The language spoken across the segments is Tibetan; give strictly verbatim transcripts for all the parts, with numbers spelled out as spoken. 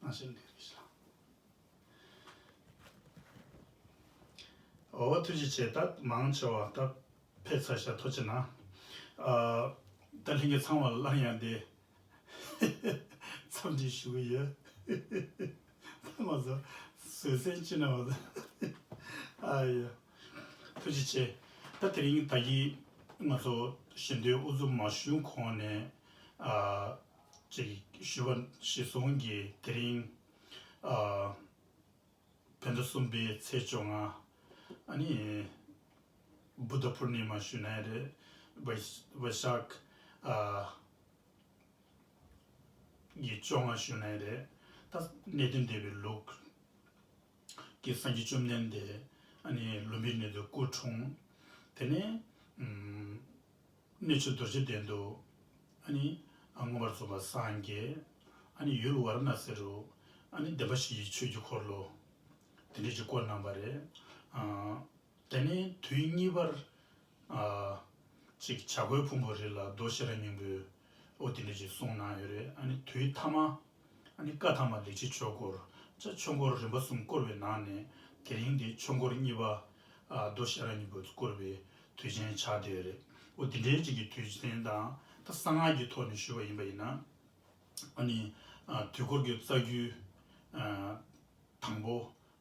ནང་བཞིན་ལས་རིགས་ལ། འོ་ཐུགས་རྗེ་ཆེ། ད་མང་ཆེ་བ་ད་ཕེབས་ཚར་ཤག་ཐུགས་རྗེ་གནང་། ཨ་ད་ལྷན་རྒྱས་ཚང་མ་ལ་སླར་ཡང་དེ་འཚམས་འདྲི་ཞུ་གི་ཡོད། ད་ང་ཚོ་བཟོད་བསྲན་ཅི་ན་བ་ད། ཨ་ཡ། ཐུགས་རྗེ་ཆེ། ད་དེ་རིང་ད་གི་ང་ཚོ་ཞལ་འདོན་དབུ་འཛུགས་མ་ཞུ་གོང་ནས་ཨ་ཅིག་ཞུ་བ་གཞིར་བཟུང་གིས་དེ་རིང་ཨ་བོད་ཟླ་གསུམ་པའི་ཚེས་བཅོ་ལྔ། ཨ་ནི་བུདྡྷ་པུར་ནི་མ་ཞུ་ན་ཡང་རེད། བྷ་བྷ་ཤག་ཨ་གི་བཅོ་ལྔ་ཞུ་ན་ཡང་རེད། ད་གནས་བརྟན་སྡེ་པའི་ལུགས་ཀྱི་སངས་རྒྱས་བཅོམ་ལྡན་འདས་ཨ་ནི་ལུམ་བི་ནི་དུ་སྐུ་འཁྲུངས། དེ་ནས་ཨམ། གནས་ཆེན་རྡོ་རྗེ་གདན་དུ་ཨ་ནི་མངོན་པར་རྫོགས་པར་སངས་རྒྱས། ཨ་ནི་ཡུལ་ཝཱ་ར་ཎ་སི་རུ་ཨ་ནི་བདེན་པ་བཞི་ཡི་ཆོས་ཀྱི་འཁོར་ལོ་དེ་འདྲ་ཅིག་བསྐོར་གནང་བ་རེད། ཨ་དེ་ནས་དུས་གཉིས་པར་ཨ་ཅིག་བྱ་རྒོད་ཕུང་པོའི་རི་ལ་རྡོ་ཤེས་རབ་སྙིང་པོའི་འོ་དེ་འདྲ་ཅིག་གསུངས་གནང་ཡོད་རེད། ཨ་ནི་དུས་མཐའ་མ་ཨ་ནི་བཀའ་ཐ་མ་ལེགས་བྱས་ཆོས་འཁོར། ཆ་ཆོས་འཁོར་རིམ་པ་གསུམ་བསྐོར་བའི་ནང་ནས་དེ་རིང་འདི་ཆོས་འཁོར་གཉིས་པ་ཨ་རྡོ་ཤེས་རབ་སྙིང་པོས་བསྐོར་བའི་དུས་ཆེན་ཆགས་བསྡད་ཡོད་རེད། འོ་དེ་འདྲའི་ཅིག་གི་དུས་ཆེན་དང་ད་གསང་སྔགས་ཀྱི་ཐོག་ནས་ཞུས་པ་ཡིན་པ་ཡིན་ན་ཨ་ནི་ཨ་དུས་འཁོར་གྱི་རྩ་རྒྱུད་ཨ་དང་པོ་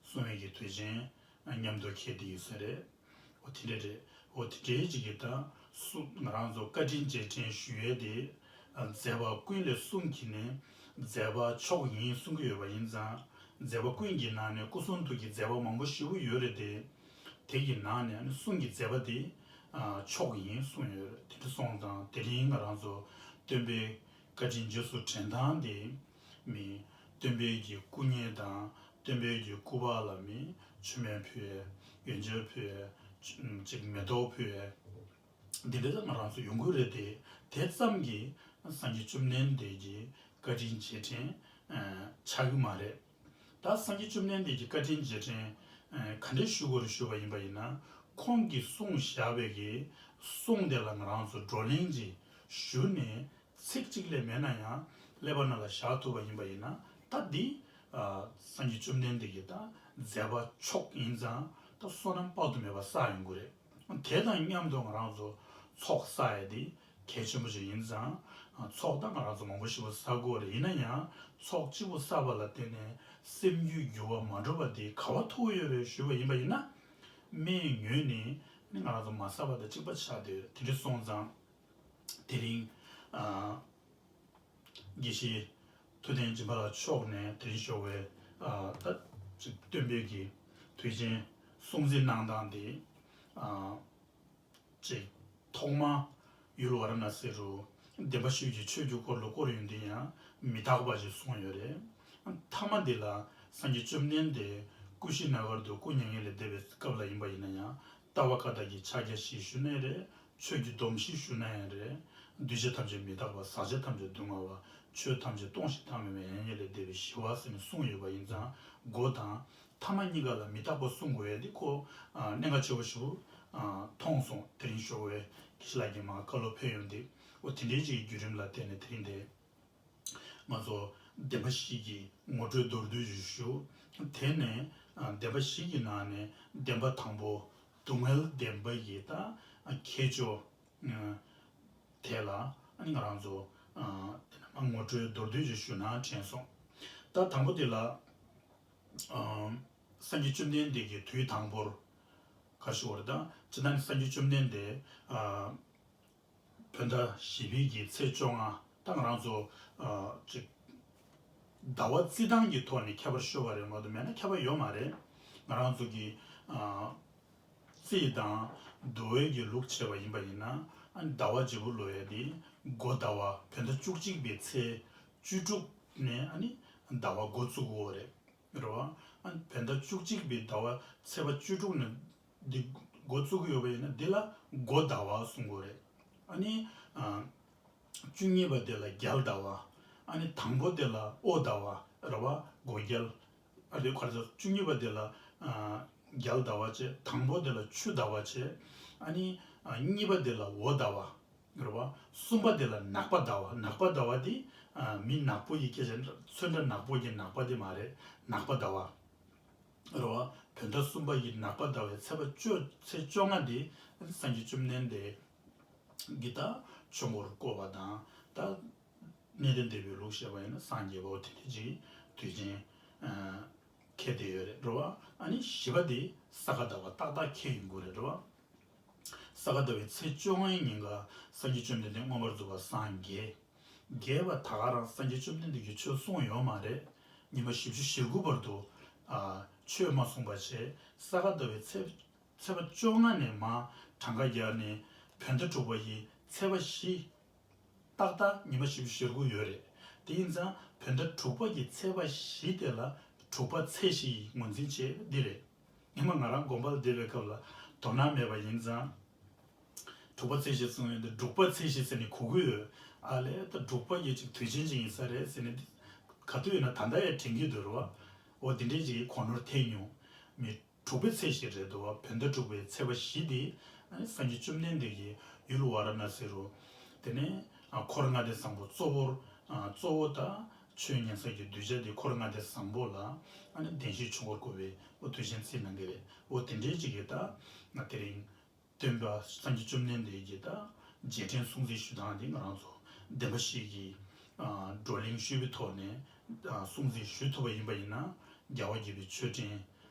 གསུང་བའི་གི་དུས་ཆེན་མཉམ་དུ་འཁེལ་བསྡད་ཡོད་ས་རེད། འོ་དེ་འདྲ་རེད། འོ་དེ་འདྲའི་ཅིག་གི་ད་སུ་ང་རང་ཚོ་བཀའ་དྲིན་རྗེས་དྲན་ཞུ་ཡས་དེ་མཛད་པ་ཀུན་ལས་གསུང་གི་ནི་མཛད་པ་མཆོག་ཡིན་གསུང་གི་ཡོད་པ་ཡིན་ཙང་། མཛད་པ་ཀུན་གྱི་ནང་ནས་སྐུ་གསུང་ཐུགས་ཀྱི་མཛད་པ་མང་པོ་ཞེ་པོ་ཡོད་རེད་དེ། དེ་གི་ནང་ནས་ནི་གསུང་གི་མཛད་པ་དེ་མཆོག་ཡིན་གསུངས་ཡོད་རེད། དེ་འདྲ་སོང་ཙང་དེ་རིང་ང་རང་ཚོ་སྟོན་པའི་བཀའ་དྲིན་རྗེས་སུ་དྲན་སྟངས་དེ་མི་སྟོན་པའི་གི་སྐུ་བརྙན་དང་སྟོན་པའི་གི་སྐུ་པར་ལ་མི་མཆོད་མེ་ཕུལ་ཡས་ཡོན་ཆབ་ཕུལ་ཡས་ཅིག་མེ་ཏོག་ཕུལ་ཡས། འདི་འདྲ་ང་རང་ཚོ་ཡོང་གི་རེད་དེ། དེ་ཙམ་གྱིས་སངས་རྒྱས་བཅོམ་ལྡན་འདས་ཀྱི་བཀའ་དྲིན་རྗེས་དྲན་ཆགས་ཀྱི་མ་རེད། ད་སངས་རྒྱས་བཅོམ་ལྡན་འདས་ཀྱི་བཀའ་དྲིན་རྗེས་དྲན་ག་འདྲས་ཞུ་དགོས་རེད་ཞུས་པ་ཡིན་པ་ཡིན་ན། ཁོང་གིས་གསུངས་བཞག་པའི་གི་གསུང་དེ་ལ་ང་རང་ཚོ་བགྲོ་གླེང་ཅིག་ཞུ་ནས་ཚིག་གཅིག་ལས་མེད་ན་ཡང་ཀླད་པ་ནང་ལ་བཞག་ཐུབ་པ་ཡིན་པ་ཡིན་ན། ད་འདི་སངས་རྒྱས་བཅོམ་ལྡན་འདས་ཀྱི་ད་མཛད་པ་མཆོག་ཡིན་ཙང་ད་བསོད་ནམས་དཔག་ཏུ་མེད་པ་བསགས་ཡོང་གི་རེད། དེ་དང་མཉམ་དུ་ང་རང་ཚོ་ཚོགས་བསགས་ཡས་དེ་གལ་ཆེན་པོ་ཞིག་ཡིན་ཙང་། ཚོགས་ད་ང་རང་ཚོ་མང་པོ་ཞིག་པོ་བསགས་དགོས་རེད། ཡིན་ན་ཡང་ཚོགས་གཅིག་པོ་བསགས་པ་ལ་བརྟེན་ནས་སེམས་རྒྱུད་འགྱུར་བ་མ་འགྲོ་བ་དེ་ག་བ་ཐུག་ཡོད་རེད་ཞུས་པ་ཡིན་པ་ཡིན་ན། སྨན་ངོས་ནས་ནི་ང་རང་ཚོ་མ་བསགས་པ་དང་གཅིག་པ་ཆགས་བསྡད་ཡོད། དེ་འདྲ་སོང་ཙང་དེ་རིང་ཨ། དགེ་བཤེས་ཐུབ་བསྟན་སྦྱིན་པ་ལགས་མཆོག་ནས་དེ་རིང་ཞོགས་པའི་ཨ་ད་ཅིག་སྟོན་པའི་གི་དུས་ཆེན་སྲུང་བརྩི་གནང་སྟངས་དེ་ཨ་ཅིག་ཐོག་མ་ཡུལ་ཝཱ་ར་ཎ་སི་རུ་བདེན་པ་བཞི་ཡི་ཆོས་ཀྱི་འཁོར་ལོ་བསྐོར་ཡོང་དུས་ཡང་མི་རྟག་པ་ཞིག་གསུངས་ཡོད་རེད། མཐའ་མ་འདི་ལ་སངས་རྒྱས་བཅོམ་ལྡན་འདས་ཀུ་ཤི་ན་གར་དུ་སྐུ་མྱ་ངན་ལས་འདས་པའི་སྐབས་ལ་ཡིན་པ་ཡིན་ན་ཡང་། ལྟ་བ་བཀའ་རྟགས་ཀྱི་ཕྱག་རྒྱ་བཞི་ཞུ་ནའི་རེད། ཆོས་ཀྱི་སྡོམ་བཞི་ཞུ་ན་ཡང་རེད། འདུས་བྱས་ཐམས་ཅད་མི་རྟག་པ། ཟག་བཅས་ཐམས་ཅད་སྡུག་བསྔལ་བ། ཆོས་ཐམས་ཅད་སྟོང་ཞིང་བདག་མེད་པ། མྱ་ངན་ལས་འདས་པའི་ཞི་བ་ཟེར་ནས་གསུངས་ཡོད་པ་ཡིན་ཙང་། མགོ་དང་མཐའ་མ་གཉིས་ཀ་ལ་མི་རྟག་པ་གསུང་དགོས་ཡ་འདི་ཁོ་ཨ་གནད་འགག་ཆེ་བོ་ཞིག་ཨ་མཐོང་སོང་། དེ་རིང་ཞོགས་པའི་དགེ་བཤེས་ལགས་ཀྱིས་མར་བཀའ་སློབ་ཕེབས་ཡོང་དུས། འོ་དེ་འདྲའི་ཅིག་གི་བརྒྱུད་རིམ་ལ་བརྟེན་ནས་དེ་རིང་འདི། ང་ཚོ་བདེན་པ་བཞི་གི་ངོ་སྤྲོད་མདོར་བསྡུས་ཤིག་ཞུ། དེ་ནས་ཨ་བདེན་པ་བཞི་གི་ནང་ནས་བདེན་པ་དང་པོ་སྡུག་བསྔལ་བདེན་པ་ཡི་ད་ཨ་ཁྱད་ཆོས་ཨ་དེ་ལ་ཨ་ནི་ང་རང་ཚོ་ཨ་དེ་ནས་མར་ངོ་སྤྲོད་མདོར་བསྡུས་ཤིག་ཞུ་ན་དྲན་སོང་། ད་དང་པོ་དེ་ལ་ཨ་སངས་རྒྱས་བཅོམ་ལྡན་འདས་ཀྱི་དུས་དང་པོར་ག་ཞུ་བ་རེད། ད་ཇི་ལྟར་ནི་སངས་རྒྱས་བཅོམ་ལྡན་འདས་ཨ་བོད་ཟླ་བཞི་པའི་གི་ཚེས་བཅོ་ལྔ། ད་ང་རང་ཚོ་ཨ་ཅིག་ཟླ་བ་བརྩི་སྟངས་ཀྱི་ཐོག་ནས་ཁྱད་པར་ཤོར་བ་རེད་མ་གཏོགས་མེད་ན་ཁྱད་པར་ཡོད་མ་རེད། ང་རང་ཚོ་གི་ཨ་རྩིས་དང་འདུ་བའི་གི་ལུགས་བྱས་པ་ཡིན་པ་ཡིན་ན། ཨ་ནི་ཟླ་བ་བརྗེ་པོ་ལོ་ཡ་དེ་འགོ་ཟླ་བ་བོད་ཟླ་བཅུ་གཅིག་པའི་ཚེས་བཅུ་དྲུག་ནས་ཨ་ནི་ཟླ་བ་འགོ་བཙུགས་ཡོད་རེད། རེད་བ། ཨ་ནི་བོད་ཟླ་བཅུ་གཅིག་པའི་ཟླ་བ་ཚེས་པ་བཅུ་དྲུག་ནས་འདི་འགོ་བཙུགས་ཀྱི་ཡོད་པ་ཡིན་ན་འདི་ལ་འགོ་ཟླ་བ་གསུང་གི་ཡོད་རེད། ཨ་ནི་ཨ་བཅུ་གཉིས་པ་དེ་ལ་རྒྱལ་ཟླ་བ། ཨ་ནི་དང་པོ་དེ་ལ་དབོ་ཟླ་བ་རེད་བ། འགོ་རྒྱལ། ཨ་དེ་ག་རེ་ཟེར། བཅུ་གཉིས་པ་དེ་ལ་ཨ་རྒྱལ་ཟླ་བ་བྱས། དང་པོ་དེ་ལ་ཆུ་ཟླ་བ་བྱས། ཨ་ནི་ཨ་གཉིས་པ་དེ་ལ་འོ་ཟླ་བ། རེད་བ། གསུམ་པ་དེ་ལ་ནག་པ་ཟླ་བ། ནག་པ་ཟླ་བ་དེ་ ཨ། མི་ནག་པོ་ཡི་སྐད་ཆ། ཚོན་ཁྲ་ནག་པོ་ཡི་ནག་པ་དེ་མ་རེད། ནག་པ་ཟླ་བ། རེད་བ། བོད་ཟླ་གསུམ་པ་ཡི་ནག་པ་ཟླ་བའི་ཚེས་པ་བཅོ་ཚེས་བཅོ་ལྔ་དེ་སངས་རྒྱས་བཅོམ་ལྡན་འདས་ཀྱི་ད་ཆོས་འཁོར་བསྐོར་བ་དང་། ད་གནས་བརྟན་སྡེ་པའི་ལུགས་བཤད་པ་ཡིན་ན་སངས་རྒྱས་པ་དེ་འདྲ་ཅིག་དུས་ཆེན་ཨ་འཁེལ་བསྡད་ཡོད་རེད། རེད་བ། ཨ་ནི་བཞི་པ་དེ་ས་ག་ཟླ་བ་ཏག་ཏག་འཁེལ་ཡོང་གི་རེད། རེད་བ། ས་ག་ཟླ་བའི་ཚེས་བཅོ་ལྔའི་ཉིན་ཀ་སངས་རྒྱས་བཅོམ་ལྡན་འདས་མངོན་པར་རྫོགས་པར་སངས་རྒྱས། རྒྱས་པ་ད་ག་རང་སངས་རྒྱས་བཅོམ་ལྡན་འདས་ཀྱིས་ཆོས་གསུངས་ཡོད་མ་རེད། ཉི་མ་བཞི་བཅུ་ཞེ་དགུ་བར་དུ་ཨ་ཆོས་མ་གསུངས་པ་བྱས། ས་ག་ཟླ་བའི་ཚེས་ཚེས་པ་བཅོ་ལྔ་ནས་མར་གྲངས་ཀ་བརྒྱབ་ནས་བོད་ཟླ་དྲུག་པ་ཡི་ཚེས་པ་བཞི། ཏག་ཏག་ཉི་མ་བཞི་བཅུ་ཞེ་དགུ་ཡོད་རེད། དེ་ཡིན་ཙང་བོད་ཟླ་དྲུག་པ་གི་ཚེས་པ་བཞི་དེ་ལ་དྲུག་པ་ཚེས་བཞི་ཡི་ངོས་འཛིན་བྱས་འདི་རེད། ཉི་མ་ང་རང་དགོན་པ་ལ་བསྡད་པའི་སྐབས་ལ་དོ་སྣང་མེད་པ་ཡིན་ཙང་། དྲུག་པ་ཚེས་བཞི་གསུངས་ཡོད་འདི་འབྲུག་པ་ཚེས་བཞི་ཟེར་ནས་གོ་གི་ཡོད། ཨ་ལས། ད་འབྲུག་པ་གི་ཅིག་དུས་ཆེན་ཅིག་ཡིན་ས་རེད་ཟེར་ནས་འདི་ག་དུས་ཡིན་ན་ད་ལྟ་ཡང་དྲན་གྱི་འདུག་རེད་བ། འོ་དེ་འདྲའི་ཅིག་གོ་ནོར་ཐེབས་མྱོང་། མི་དྲུག་པའི་ཚེས་བཞི་རེད་འདུག་བ། བོད་ཟླ་དྲུག་པའི་ཚེས་པ་བཞི་དེ་ཨ་ནི་སངས་རྒྱས་བཅོམ་ལྡན་འདས་ཀྱི་ཡུལ་ཝཱ་ར་ཎཱ་སི་རུ། དེ་ནས་ཨ་འཁོར་ལྔ་སྡེ་བཟང་པོ་གཙོ་བོར་ཨ་གཙོ་བོ་དང་ཆོས་ཉན་ས་ཀྱི་གདུལ་བྱ་དེ་འཁོར་ལྔ་སྡེ་བཟང་པོ་ལ་ཨ་ནི་བདེན་བཞིའི་ཆོས་འཁོར་བསྐོར་བའི་འོ་དུས་ཆེན་བརྩི་གནང་གི་རེད། འོ་དེ་འདྲའི་ཅིག་གི་ད་ང་དེ་རིང་སྟོན་པ་སངས་རྒྱས་བཅོམ་ལྡན་འདས་ཀྱི་ད་རྗེས་དྲན་སྲུང་བརྩི་ཞུ་སྟངས་དེ་ང་རང་ཚོ་བདེན་པ་བཞི་གི་ཨ་བགྲོ་གླེང་ཞུས་པའི་ཐོག་ནས་ཨ་སྲུང་བརྩི་ཞུ་ཐུབ་པ་ཡིན་པ་ཡིན་ན། རྒྱལ་བ་དགྱེས་པའི་མཆོད་སྤྲིན།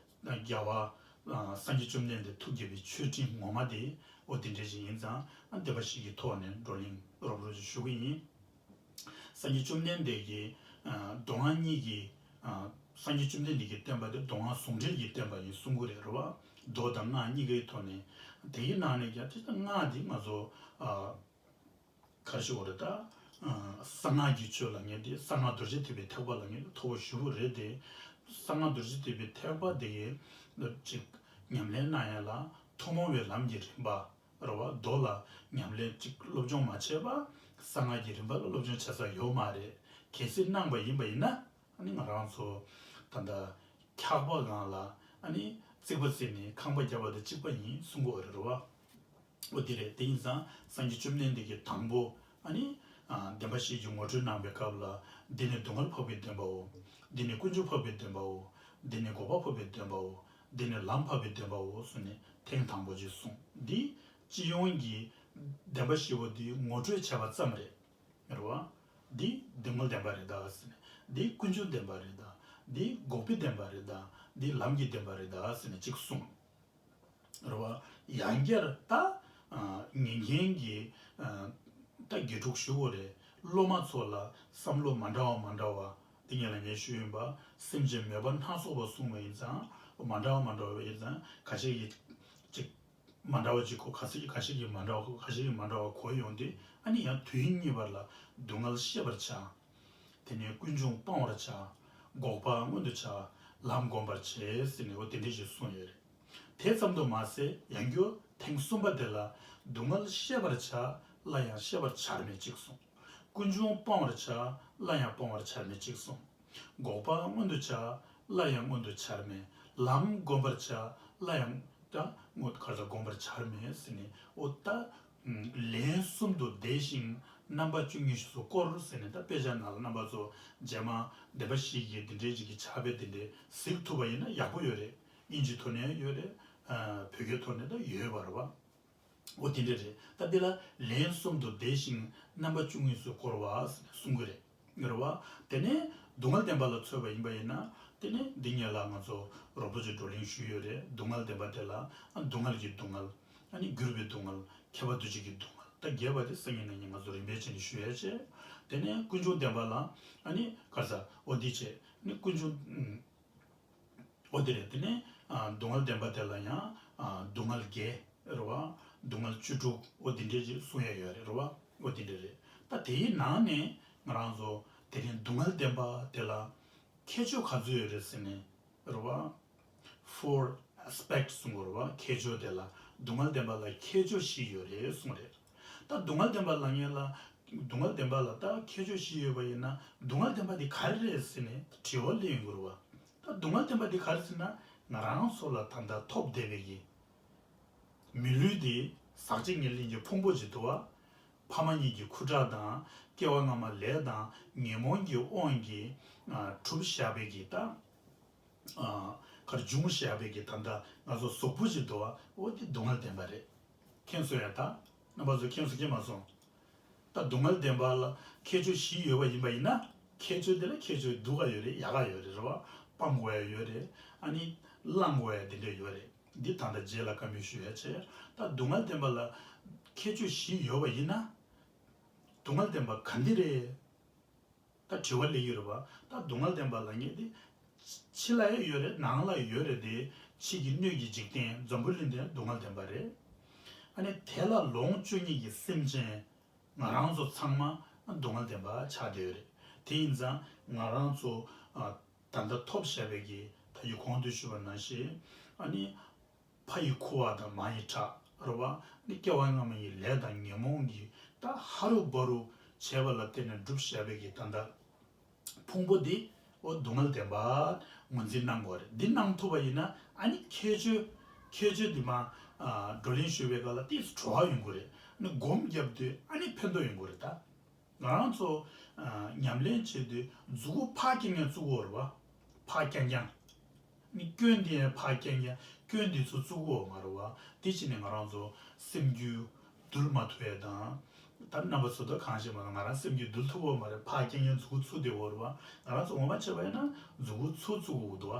རྒྱལ་བ་ཨ་སངས་རྒྱས་བཅོམ་ལྡན་འདས་ཐུགས་དགྱེས་པའི་མཆོད་སྤྲིན་ངོ་མ་དེ་འོ་དེ་འདྲ་ཞིག་ཡིན་ཙང་། ཨ་བདེན་པ་བཞི་གི་ཐོག་ནས་བགྲོ་གླེང་རོབ་རོབ་ཅིག་ཞུ་གི་ཡིན། སངས་རྒྱས་བཅོམ་ལྡན་འདས་ཀྱིས་ཨ་མདོ་སྔགས་གཉིས་ཀྱི་ཨ་སངས་རྒྱས་བཅོམ་ལྡན་འདས་ཀྱིས་བསྟན་པ་དེ་མདོ་སྔགས་ཟུང་འབྲེལ་གྱི་བསྟན་པ་ཡིན་གསུང་གི་རེད། རེད་བ། མདོ་དང་སྔགས་གཉིས་ཀའི་ཐོག་ནས། དེའི་ནང་ནས་ཀྱང་དེ་ལྟར་སྔགས་འདི་ང་ཚོ་ཨ་ག་རེ་ཞུ་དགོས་རེད། ད་ཨ་གསང་སྔགས་ཀྱི་ཆོས་ལབ་མཁན་དེ་གསང་སྔགས་རྡོ་རྗེ་ཐེག་པའི་ཐེག་པ་ལབ་མཁན་དེ་མཐོ་པོ་ཞེ་པོ་རེད་དེ། གསང་སྔགས་རྡོ་རྗེ་ཐེག་པའི་ཐེག་པ་དེ་གི་ཅིག་ཉམས་ལེན་གནང་ཡ་ལ་ཐུན་མོང་བའི་ལམ་གྱི་རིམ་པ། རེད་བ། མདོ་ལ་ཉམས་ལེན་ཅིག་སློབ་སྦྱོང་མ་བྱས་པ་གསང་སྔགས་ཀྱི་རིམ་པ་ལ་སློབ་སྦྱོང་བྱེད་ས་ཡོད་མ་རེད། གལ་སྲིད་གནང་པ་ཡིན་པ་ཡིན་ན། ཨ་ནི་ང་རང་ཚོ་ད་ལྟ་འཁྱག་པ་སྒང་ལ་ཨ་ནི་རྩིག་པ་བརྩིགས་ནས་ཁང་པ་བརྒྱབ་པ་དང་གཅིག་པ་ཡིན་གསུང་གི་ཡོད་རེད། རེད་བ། འོ་དེ་རེད། དེ་ཡིན་ཙང་སངས་རྒྱས་བཅོམ་ལྡན་འདས་ཀྱིས་དང་པོ་ཨ་ནི་ཨ་བདེན་པ་བཞི་གི་ངོ་སྤྲོད་གནང་བའི་སྐབས་ལ། འདི་ནི་སྡུག་བསྔལ་འཕགས་པའི་བདེན་པའོ། འདི་ནི་ཀུན་འབྱུང་འཕགས་པའི་བདེན་པའོ། འདི་ནི་འགོག་པ་འཕགས་པའི་བདེན་པའོ། འདི་ནི་ལམ་འཕགས་པའི་བདེན་པའོ་ཟེར་ནས་ཐེངས་དང་པོ་ཅིག་གསུངས། འདི་སྤྱི་ཡོངས་ཀྱི་བདེན་པ་བཞི་པོ་འདི་ངོ་སྤྲོད་བྱས་པ་ཙམ་རེད། རེད་བ། འདི་སྡུག་བསྔལ་བདེན་པ་རེད་ད་ཟེར་ནས། འདི་ཀུན་འབྱུང་བདེན་པ་རེད་ད། འདི་འགོག་པའི་བདེན་པ་རེད་ད། འདི་ལམ་གྱི་བདེན་པ་རེད་ད་ཟེར་ནས་གཅིག་གསུངས། རེད་བ། ཡང་བསྐྱར་ད་ཨ་ཉན་མཁན་གྱི་ཨ་ད་དགེ་ཕྲུག་ཞུ་དགོས་རེད། སློབ་མ་ཚོ་ལ་བསམ་བློ་མ་འདྲ་བ་མ་འདྲ་བ། འདི་ཉིད་ལ་ངས་ཞུས་ཡིན་པ། སེམས་ཅན་མོས་པ་སྣ་ཚོགས་པ་གསུངས་པ་ཡིན་ཙང་། མ་འདྲ་བ་མ་འདྲ་བ་ཡིན་ཙང་། ཁ་ཤས་ཀྱིས་ཅིག་མ་འདྲ་བ་ཅིག་གོ། ཁ་ཤས་ཁ་ཤས་ཀྱིས་མ་འདྲ་བ་གོ། ཁ་ཤས་ཀྱིས་མ་འདྲ་བ་གོ་ཡོང་དུས། ཨ་ནི་ཡང་དུས་གཉིས་པར་ལ་སྡུག་བསྔལ་ཤེས་པར་བྱ། དེ་ནས་ཀུན་འབྱུང་སྤང་བར་བྱ། འགོག་པ་མངོན་དུ་བྱ། ལམ་བསྒོམ་པར་བྱེད་ཟེར་ནས་འོ་དེ་འདྲ་ཞིག་གསུངས་ཡོད་རེད། དེ་ཙམ་དུ་མ་ཟད་ཡང་བསྐྱར་ཐེངས་གསུམ་པ་དེ་ལ། སྡུག་བསྔལ་ཤེས་པར་བྱ། སླར་ཡང་ཤེས་པར་བྱར་མེད་གཅིག་གསུངས། ཀུན་འབྱུང་སྤང་བར་བྱ། སླར་ཡང་སྤང་བར་བྱར་མེད་གཅིག་གསུངས། འགོག་པ་མངོན་དུ་བྱ། སླར་ཡང་མངོན་དུ་བྱར་མེད། ལམ་བསྒོམ་པར་བྱ། སླར་ཡང་ད་མངོན་ག་རེ་ཟེར། བསྒོམ་པར་བྱར་མེད་ཟེར་ནས། འོ་ད་ལན་གསུམ་དུ་བཟླས་ཤིང་རྣམ་པ་བཅུ་གཉིས་སུ་བསྐོར་ཟེར་ནས། ད་དཔེ་ཆ་ནང་ལ་རྣམ་པ་ཚོ་རྗེས་མ་བདེན་པ་བཞི་གི་འདི་འདྲའི་ཅིག་གི་ཕྱག་དཔེ་འདི་འདྲའི་གཟིགས་ཐུབ་པ་ཡིན་ན་ཡག་པོ་ཡོད་རེད། དབྱིན་ཇིའི་ཐོག་ནས་ཡོད་རེད། ཨ་བོད་སྐད་ཐོག་ནས་ད་ཡོད་པ་རེད་བ། འོ་དེ་འདྲ་རེད། ད་འདི་ལ་ལན་གསུམ་དུ་བཟླས་ཤིང་རྣམ་པ་བཅུ་གཉིས་སུ་བསྐོར་བ་ཟེར་ནས་གསུང་གི་རེད། རེད་བ། དེ་ནས་སྡུག་བསྔལ་བདེན་པ་ལ་མཚོན་པ་ཡིན་པ་ཡིན་ན། དེ་ནས་འདི་སྔོན་ལ་ང་ཚོ་རོབ་རོབ་ཅིག་བགྲོ་གླེང་ཞུས་ཡོད་རེད། སྡུག་བསྔལ་བདེན་པ་དེ་ལ་ཨ་སྡུག་བསྔལ་གྱི་སྡུག་བསྔལ། ཨ་ནི་འགྱུར་བའི་སྡུག་བསྔལ། ཁྱབ་པ་འདུ་བྱེད་ཀྱི་སྡུག་བསྔལ། ད་རྒྱས་པ་དེ་སང་ཉིན་གནངས་ཉིན་ང་ཚོ་རིམ་པས་བྱས་ནས་ཞུ་ཡ་བྱས། དེ་ནས་ཀུན་འབྱུང་བདེན་པ་ལ་ཨ་ནི་ག་རེ་ཟེར། འོ་འདི་བྱས། ཨ་ནི་ཀུན་འབྱུང་། འོ་དེ་རེད། དེ་ནས་ཨ་སྡུག་བསྔལ་བདེན་པ་དེ་ལ་ཡང་ཨ་སྡུག་བསྔལ་བརྒྱད། རེད་བ། སྡུག་བསྔལ་བཅུ་དྲུག། འོ་དེ་འདྲས་ཅིག་གསུང་ཡ་ཡོད་རེད། རེད་བ། འོ་དེ་འདྲས་རེད། ད་དེའི་ནང་ནས་ང་རང་ཚོ་དེ་རིང་སྡུག་བསྔལ་བདེན་པ་དེ་ལ་ཁྱད་ཆོས་ག་ཚོད་ཡོད་རེད་ཟེར་ནས། རེད་བ། Four aspects གསུང་གི་རེད་བ། ཁྱད་ཆོས་དེ་ལ། སྡུག་བསྔལ་བདེན་པ་ལ་ཁྱད་ཆོས་བཞི་ཡོད་རེད་གསུངས་རེད། ད་སྡུག་བསྔལ་བདེན་པ་ལབ་མཁན་ལ། སྡུག་བསྔལ་བདེན་པ་ལ་ད་ཁྱད་ཆོས་བཞི་ཡོད་པ་ཡིན་ན། སྡུག་བསྔལ་བདེན་པ་དེ་ག་རེ་རེད་ཟེར་ནས་དྲི་བ་སླེབས་ཡོང་གི་རེད་བ། ད་སྡུག་བསྔལ་བདེན་པ་དེ་ག་རེ་ཟེར་ན། ང་རང་ཚོ་ལ་ད་ལྟ་ཐོབ་བསྡད་པའི་གི་མི་ལུས་དེ་ཟག་བཅས་ཉེར་ལེན་གྱི་ཕུང་པོ་ཅིག་འདུག་བ། ཕ་མ་གཉིས་ཀྱི་ཁུ་ཁྲག་དང་སྐྱེ་བ་སྔ་མ་ལས་དང་ཉོན་མོངས་ཀྱི་དབང་གིས་ཨ་གྲུབ་བཞག་པའི་གི་ད་ཨ་གར་འབྱུང་བཞག་པའི་གི་ད་ལྟ་ང་ཚོ་གཟུགས་པོ་ཞིག་འདུག་བ། འོ་དེ་སྡུག་བསྔལ་བདེན་པ་རེད། མཁྱེན་སོང་ཡ། ད་རྣམ་པ་ཚོ་མཁྱེན་སོང་མཁྱེན་མ་སོང་། ད་སྡུག་བསྔལ་བདེན་པ་ལ་ཁྱད་ཆོས་བཞི་ཡོད་པ་ཡིན་པ་ཡིན་ན། ཁྱད་ཆོས་དེ་ལ་ཁྱད་ཆོས་སྡུག་ག་ཡོད་རེད། ཡག་ག་ཡོད་རེད། རེད་བ། སྤང་དགོས་ཡ་ཡོད་རེད། ཨ་ནི་བླང་དགོས་ཡ་དེ་འདྲ་ཡོད་རེད། འདི་ད་ལྟ་རྗེས་ལ་བཀའ་མོལ་ཞུ་ཡ་བྱས། ད་སྡུག་བསྔལ་བདེན་པ་ལ་ཁྱད་ཆོས་བཞི་ཡོད་པ་ཡིན་ན། སྡུག་བསྔལ་བདེན་པ་ག་འདི་རེད། ད་དྲི་བ་སླེབས་ཀྱི་རེད་བ། ད་སྡུག་བསྔལ་བདེན་པ་ལབ་མཁན་དེ་ཕྱི་ལ་ཡང་ཡོད་རེད། ནང་ལ་ཡོད་རེད། དེ་ཕྱི་གི་སྣོད་ཀྱི་འཇིག་རྟེན་འཛམ་བུ་གླིང་འདི་སྡུག་བསྔལ་བདེན་པ་རེད། ཨ་ནི་དེ་ལ་ལོངས་སྤྱོད་མཁན་གྱི་སེམས་ཅན་ང་རང་ཚོ་ཚང་མ་སྡུག་བསྔལ་བདེན་པ་ཆགས་བསྡད་ཡོད་རེད། དེ་ཡིན་ཙང་ང་རང་ཚོ་ཨ་ད་ལྟ་ཐོབ་བཞག་པའི་གི་ད་ཡི་གོང་དུ་ཞུས་པ་ནང་བཞིན། ཨ་ནི་ཕ་ཡི་ཁུ་བ་དང་མ་ཡི་ཁྲག་རེད་བ། ནི་སྐྱེ་བ་སྔ་མ་ཡི་ལས་དང་ཉོན་མོངས་ཀྱི་ད་ཧ་རུ་བ་རུ་བྱས་པ་ལ་བརྟེན་ནས་གྲུབ་བཞག་པའི་གི་ད་ལྟ་ཕུང་པོ་འདི་འོ་སྡུག་བསྔལ་བདེན་པ་ངོས་འཛིན་གནང་དགོས་རེད། འདི་གནང་ཐུབ་པ་ཡིན་ན། ཨ་ནི་ཁྱད་ཆོས་ཁྱད་ཆོས་འདི་མ་ཨ་བགྲོ་གླེང་ཞུ་བའི་སྐབས་ལ་ཏིས་བྲོ་བ་ཡོང་གི་རེད། ཨ་ནི་སྒོམ་བརྒྱབ་དུས་ཨ་ནི་ཕན་ཐོགས་ཡོང་གི་རེད་ད། ང་རང་ཚོ་ཨ་ཉམས་ལེན་བྱེད་དུས་མཛུ་གུ་ཕར་རྐྱང་རྐྱང་བཙུགས་ཡོད་རེད་བ། ཕར་རྐྱང་རྐྱང་། ནི་སྐྱོན་འདི་ཡང་ཕར་རྐྱང་རྐྱང་། སྐྱོན་འདི་ཚོ་བཙུགས་ཡོད་མ་རེད་བ། དེ་བྱས་ནས་ང་རང་ཚོ་སེམས་རྒྱུད་འདུལ་མ་ཐུབ་ཡ་དང་། ད་རྣམ་པ་ཚོ་ད་གང་ཤེས་མ་གཏོགས་ང་རང་སེམས་རྒྱུད་འདུལ་ཐུབ་ཡོད་མ་རེད། ཕར་རྐྱང་རྐྱང་མཛུ་གུ་བཙུགས་བསྡད་ཡོད་རེད་བ། ང་རང་ཚོ་ངོ་མ་བྱས་པ་ཡིན་ན་མཛུ་གུ་ཚུར་བཙུགས་དགོས་འདུག་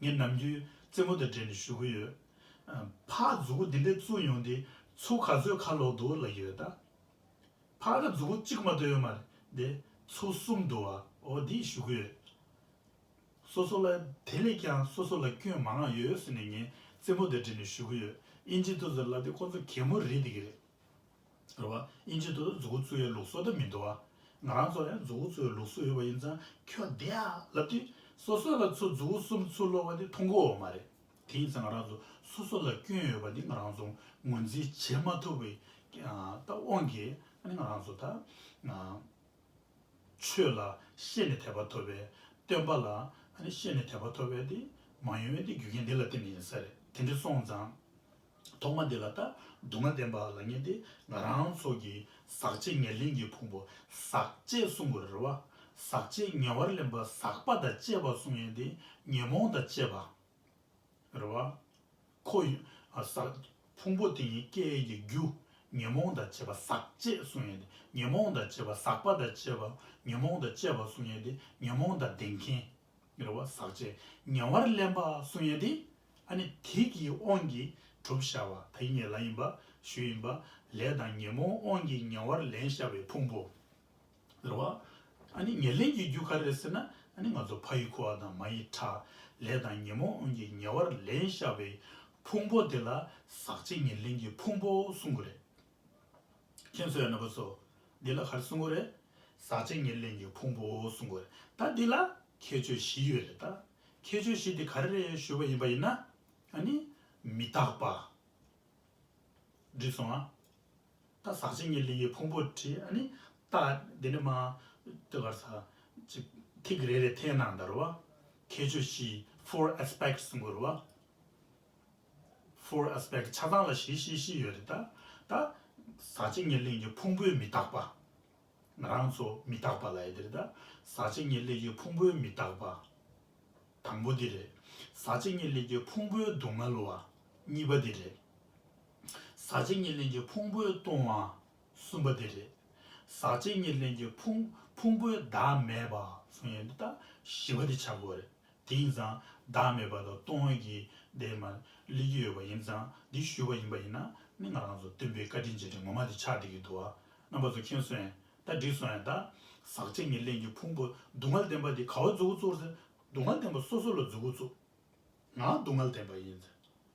བ། ངས་ནམ་རྒྱུན་རྩེད་མོ་དང་འབྲེལ་ནས་ཞུ་གི་ཡོད། ཨ་ཕར་མཛུ་གུ་འདི་འདྲས་བཙུགས་ཡོང་དུས་ཚུར་ག་ཚོད་ཁ་ལོག་འདུག་ལབ་ཀྱི་ཡོད་ད། ཕར་ལ་མཛུ་གུ་གཅིག་མ་གཏོགས་ཡོད་མ་རེད། འདི་ཚུར་གསུམ་འདུག་བ། འོ་འདི་ཞུ་གི་ཡོད། སོ་སོ་ལ་དེ་ལས་ཀྱང་སོ་སོ་ལ་སྐྱོན་མང་ང་ཡོད་ཟེར་ནས་ངས་རྩེད་མོ་དང་འབྲེལ་ནས་ཞུ་གི་ཡོད། ཨིན་ཇི་ཐོག་ཟེར་ལབ་དུས་ཁོ་ཚོ་གད་མོ་རེད་བསྡད་ཀྱི་རེད། རེད་བ། ཨིན་ཇི་ཐོག་མཛུ་གུ་བཙུགས་ཡའི་ལུགས་སྲོལ་ད་མི་འདུག་བ། ང་རང་ཚོ་ཡང་མཛུ་གུ་བཙུགས་ཡའི་ལུགས་སྲོལ་ཡོད་པ་ཡིན་ཙང་ཁྱོད་བསྡད་ཨ་ལབ་དུས་སོ་སོ་ལ་ཚུར་མཛུ་གུ་གསུམ་ཚུར་སློག་པ་དེ་མཐོང་གི་ཡོད་མ་རེད། དེ་ཡིན་ཙང་ང་རང་ཚོ་སོ་སོ་ལ་སྐྱོན་ཡོད་པ་འདི་ང་རང་ཚོ་ངོས་འཛིན་བྱེད་མ་ཐུབ་པའི་ཨ་ད་དབང་གིས་ཨ་ནི་ང་རང་ཚོ་ད་ཨ་ཆོས་ལ་བཤད་ནས་དད་པ་ཐོབ་པའི། སྟོན་པ་ལ་ཨ་ནི་བཤད་ནས་དད་པ་ཐོབ་པའི་དེ་མ་ཡོང་བའི་དེ་རྒྱུ་རྐྱེན་འདི་ལ་བརྟེན་ནས་ཡིན་ས་རེད། དེ་འདྲ་སོང་ཙང་ཐོག་མ་འདི་ལ་ད་སྡུག་བསྔལ་བདེན་པ་ལབ་མཁན་དེ་ང་རང་ཚོ་གི་ཟག་བཅས་ཉེར་ལེན་གྱི་ཕུང་པོ། ཟག་བཅས་གསུང་དགོས་རེད་བ། ཟག་བཅས་ཉེ་བར་ལེན་པ། ཟག་པ་དང་བཅས་པ་གསུང་ཡས་དེ་ཉོན་མོངས་དང་བཅས་པ། རེད་བ། ཁོ་ཡི་ཨ་ཟག་ཕུང་པོ་དེ་ཡི་སྐྱེ་ཡི་རྒྱུ། ཉོན་མོངས་དང་བཅས་པ། ཟག་བཅས་གསུང་ཡས་དེ་ཉོན་མོངས་དང་བཅས་པ། ཟག་པ་དང་བཅས་པ། ཉོན་མོངས་དང་བཅས་པ་གསུང་ཡས་དེ་ཉོན་མོངས་དང་ལྡན་མཁན། རེད་བ། ཟག་བཅས་ཉེ་བར་ལེན་པ་གསུང་ཡས་དེ་ཨ་ནི་དེ་གི་དབང་གིས་གྲུབ་བཞག་པ། ད་ཡིན་ངེས་ལ་ཡིན་པ་ཞུ་ཡིན་པ། ལས་དང་ཉོན་མོངས་དབང་གིས་ཉེ་བར་ལེན་བཞག་པའི་ཕུང་པོ། རེད་བ། ཨ་ནི་ཉེར་ལེན་གྱི་རྒྱུ་ག་རེ་རེད་ཟེར་ན། ཨ་ནི་ང་ཚོ་ཕ་ཡི་ཁུ་བ་དང་མ་ཡི་ཁྲག་ལས་དང་ཉོན་མོངས་དབང་གིས་ཉེ་བར་ལེན་བཞག་པའི་ཕུང་པོ་དེ་ལ་ཟག་བཅས་ཉེར་ལེན་གྱི་ཕུང་པོ་གསུང་གི་རེད། མཁྱེན་སོང་ཡ་རྣམ་པ་ཚོ། འདི་ལ་ག་རེ་གསུང་གི་རེད། ཟག་བཅས་ཉེར་ལེན་གྱི་ཕུང་པོ་གསུང་གི་རེད། ད་འདི་ལ་ཁྱད་ཆོས་བཞི་ཡོད་རེད་ད། ཁྱད་ཆོས་བཞི་དེ་ག་རེ་རེད་ཞུས་པ་ཡིན་པ་ཡིན་ན། ཨ་ནི་མི་རྟག་པ། འགྲིག་སོང་ཨ། ད་ཟག་བཅས་ཉེར་ལེན་གྱི་ཕུང་པོ་བྲིས། ཨ་ནི་ད་འདི་ནི་མ་དེ་གར་ས་ཅིག་ཐིག་རེ་རེ་འཐེན་གནང་ད་རེད་བ། ཁྱད་ཆོས་བཞི། four aspects གསུང་གི་རེད་བ། four aspects ཆ་ཚང་ལ་བཞི་བཞི་བཞི་ཡོད་རེད་ད། ད་ཟག་བཅས་ཉེར་ལེན་གྱི་ཕུང་པོའི་མི་རྟག་པ། ང་རང་ཚོ་མི་རྟག་པ་ལབ་ཡ་དེ་རེད་ད། ཟག་བཅས་ཉེར་ལེན་གྱི་ཕུང་པོའི་མི་རྟག་པ། དང་པོ་འདི་རེད། ཟག་བཅས་ཉེར་ལེན་གྱི་ཕུང་པོའི་སྡུག་བསྔལ་བ། གཉིས་པ་འདི་རེད། ཟག་བཅས་ཉེར་ལེན་གྱི་ཕུང་པོའི་ལྟུང་བ། གསུམ་པ་འདི་རེད། ཟག་བཅས་ཉེར་ལེན་གྱི་ཕུང་ཕུང་པོའི་བདག་མེད་པ་གསུང་ཡས་འདི་ད་བཞི་པ་འདི་ཆགས་དགོས་རེད། དེ་ཡིན་ཙང་བདག་མེད་པ་དང་ལྟུང་བ་གི་དེ་མ་སླེབས་ཀྱི་ཡོད་པ་ཡིན་ཙང་འདི་ཞུས་པ་ཡིན་པ་ཡིན་ན་ནི་ང་རང་ཚོ་སྟོན་པའི་བཀའ་དྲིན་རྗེས་དྲན་ངོ་མ་འདི་ཆགས་བསྡད་ཀྱི་འདུག་ཨ། རྣམ་པ་ཚོ་མཁྱེན་སོང་ཡ། ད་འགྲིག་སོང་ཡ། ད་ཟག་བཅས་ཉེར་ལེན་གྱི་ཕུང་པོ་སྡུག་བསྔལ་བདེན་པ་འདི་ག་བ་མཛུབ་གུ་བཙུགས་ཟེར། སྡུག་བསྔལ་བདེན་པ་སོ་སོ་ལ་མཛུབ་གུ་བཙུགས། ང་སྡུག་བསྔལ་བདེན་པ་ཡིན་ཟེར།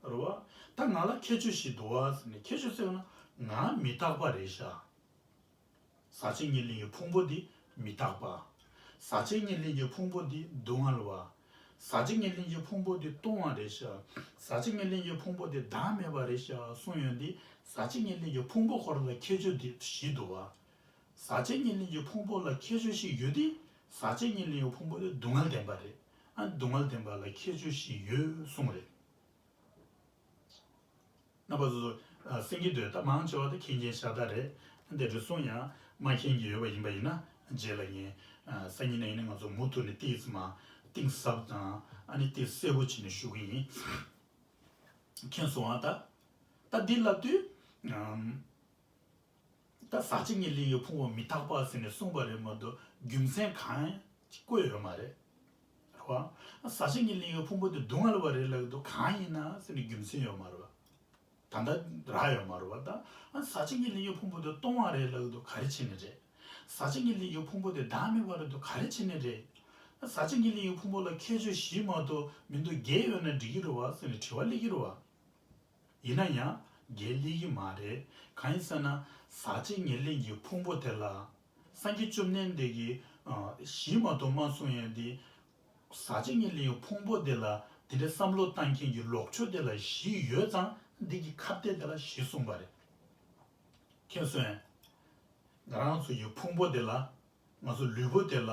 རེད་བ། ད་ང་ལ་ཁྱད་ཆོས་ཤིག་འདུག་བ་ཟེར་ནས། ཁྱད་ཆོས་ཟེར་ན་ང་མི་རྟག་པ་རེད་ཤག་ཟག་བཅས་ཉེར་ལེན་གྱི་ཕུང་པོ་འདི་མི་རྟག་པ། ཟག་བཅས་ཉེར་ལེན་གྱི་ཕུང་པོ་འདི་སྡུག་བསྔལ་བ། ཟག་བཅས་ཉེར་ལེན་གྱི་ཕུང་པོ་འདི་ལྟུང་བ་རེད་ཤག་ཟག་བཅས་ཉེར་ལེན་གྱི་ཕུང་པོ་འདི་བདག་མེད་པ་རེད་ཤག་གསུངས་ཡོད་འདི། ཟག་བཅས་ཉེར་ལེན་གྱི་ཕུང་པོ་ཁོ་རང་ལ་ཁྱད་ཆོས་འདི་བཞི་འདུག་བ། ཟག་བཅས་ཉེར་ལེན་གྱི་ཕུང་པོ་ལ་ཁྱད་ཆོས་ཤིག་ཡོད་དེ། ཟག་བཅས་ཉེར་ལེན་གྱི་ཕུང་པོ་དེ་སྡུག་བསྔལ་བདེན་པ་རེད། ཨ་སྡུག་བསྔལ་བདེན་པ་ལ་ཁྱད་ཆོས་ཤིག་ཡོད་གསུངས་རེད། རྣམ་པ་ཚོ་ཚོ་ཨ་གསན་གྱི་འདུག་ད་མང་ཆེ་བ་ད་མཁྱེན་མཁྱེན་ཤ་སྟག་རེད། འདི་རེ་ཟུང་ཡང་མ་མཁྱེན་གྱི་ཡོད་པ་ཡིན་པ་ཡིན་ན། རྗེས་ལ་ངས་སང་ཉིན་ནས་ཡིན་ན་ང་ཚོ་མུ་མཐུད་ནས་ཏོག་ཙམ་མ་གཏིང་ཟབ་དང་ཨ་ནི་ཏོག་ཙམ་གསལ་པོ་བྱས་ནས་ཞུ་གི་ཡིན། མཁྱེན་སོང་ཨ། ད་ད་འདི་ལབ་དུས། ཨམ། ད་ཟག་བཅས་ཉེར་ལེན་གྱི་ཕུང་པོ་མི་རྟག་པ་ཟེར་ནས་གསུངས་པ་རེད་མ་གཏོགས་རྒྱུ་མཚན་གང་ཅིག་བཀོད་ཡོད་མ་རེད། རེད་བ། ཟག་བཅས་ཉེར་ལེན་གྱི་ཕུང་པོ་དེ་སྡུག་བསྔལ་བ་རེད་ལབ་འདུག་གང་ཡིན་ན་ཟེར་ནས་རྒྱུ་མཚན་ཡོད་མ་རེད་བ། ད་ལྟ་རག་ཡོད་མ་རེད་བ། ད་ཟག་བཅས་ཉེར་ལེན་གྱི་ཕུང་པོ་དེ་སྟོང་བ་རེད་ལབ་འདུག་ག་རེ་བྱས་ནས་རེད། ཟག་བཅས་ཉེར་ལེན་གྱི་ཕུང་པོ་དེ་བདག་མེད་པ་རེད་འདུག་ག་རེ་བྱས་ནས་རེད། ཟག་བཅས་ཉེར་ལེན་གྱི་ཕུང་པོ་ལ་ཁྱད་ཆོས་བཞི་མ་གཏོགས་མི་འདུག་བརྒྱད་ཡོད་ན་འགྲིག་གི་རེད་བ་ཟེར་ནས་དྲི་བ་སླེབས་ཀྱི་རེད་བ། ཡིན་ན་ཡང་བརྒྱད་སླེབས་ཀྱི་མ་རེད། གང་ཡིན་ཟེར་ན། ཟག་བཅས་ཉེར་ལེན་གྱི་ཕུང་པོ་དེ་ལ། སངས་རྒྱས་བཅོམ་ལྡན་འདས་ཀྱིས་ཨ་བཞི་མ་གཏོགས་མ་གསུངས་ཡོད་དེ། ཟག་བཅས་ཉེར་ལེན་གྱི་ཕུང་པོ་དེ་ལ་དེ་འདྲའི་བསམ་བློ་བཏང་མཁན་གྱི་ལོག་ཕྱོགས་དེ་ལ་བཞི་ཡོད་ཙང་འདི་གི་ཁ་གཏད་དེ་ལ་བཞི་གསུངས་པ་རེད། མཁྱེན་སོང་ངས། ང་རང་ཚོ་ཡི་ཕུང་པོ་དེ་ལ། ང་ཚོ་ལུས་པོ་དེ་ལ།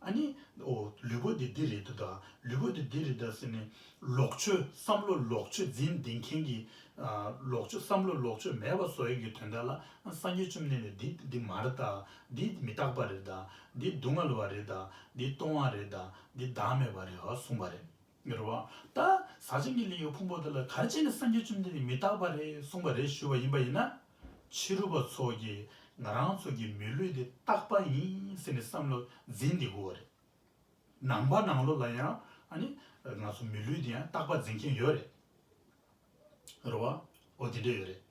ཨ་ནི། ཨོ། ལུས་པོ་དེ་འདི་རེད་འདུག་ད། ལུས་པོ་དེ་འདི་རེད་ད་ཟེར་ནས། ལོག་ཕྱོགས་བསམ་བློ་ལོག་ཕྱོགས་འཛིན་བསྡད་མཁན་གྱི། ཨ། ལོག་ཕྱོགས་བསམ་བློ་ལོག་ཕྱོགས་མེད་པ་བཟོ་ཡག་གི་དོན་དག་ལ། ཨ། སངས་རྒྱས་བཅོམ་ལྡན་འདས་འདི་འདི་མ་རེད་ད། འདི་མི་རྟག་པ་རེད་ད། འདི་སྡུག་བསྔལ་བ་རེད་ད། འདི་སྟོང་བ་རེད་ད། འདི་བདག་མེད་པ་རེད་བ་གསུངས་པ་རེད། རེད་བ། ད་ཟག་བཅས་ཉེར་ལེན་གྱི་ཕུང་པོ་དེ་ལ་ག་རེ་བྱས་ནས་སངས་རྒྱས་བཅོམ་ལྡན་འདས་མི་རྟག་པ་རེད་གསུངས་པ་རེད་ཞུས་པ་ཡིན་པ་ཡིན་ན། ཕྱི་རོལ་པ་ཚོ་གིས་ང་རང་ཚོ་གི་མི་ལུས་འདི་རྟག་པ་ཡིན་ཟེར་ནས་བསམ་བློ་འཛིན་བསྡད་ཀྱི་ཡོད་རེད། ནང་པ་ནང་ལོགས་ལ་ཡང་ཨ་ནི་ང་ཚོ་མི་ལུས་འདི་ཡང་རྟག་པ་འཛིན་མཁན་ཡོད་རེད། རེད་བ། འོ་དེ་འདྲ་ཡོད་རེད།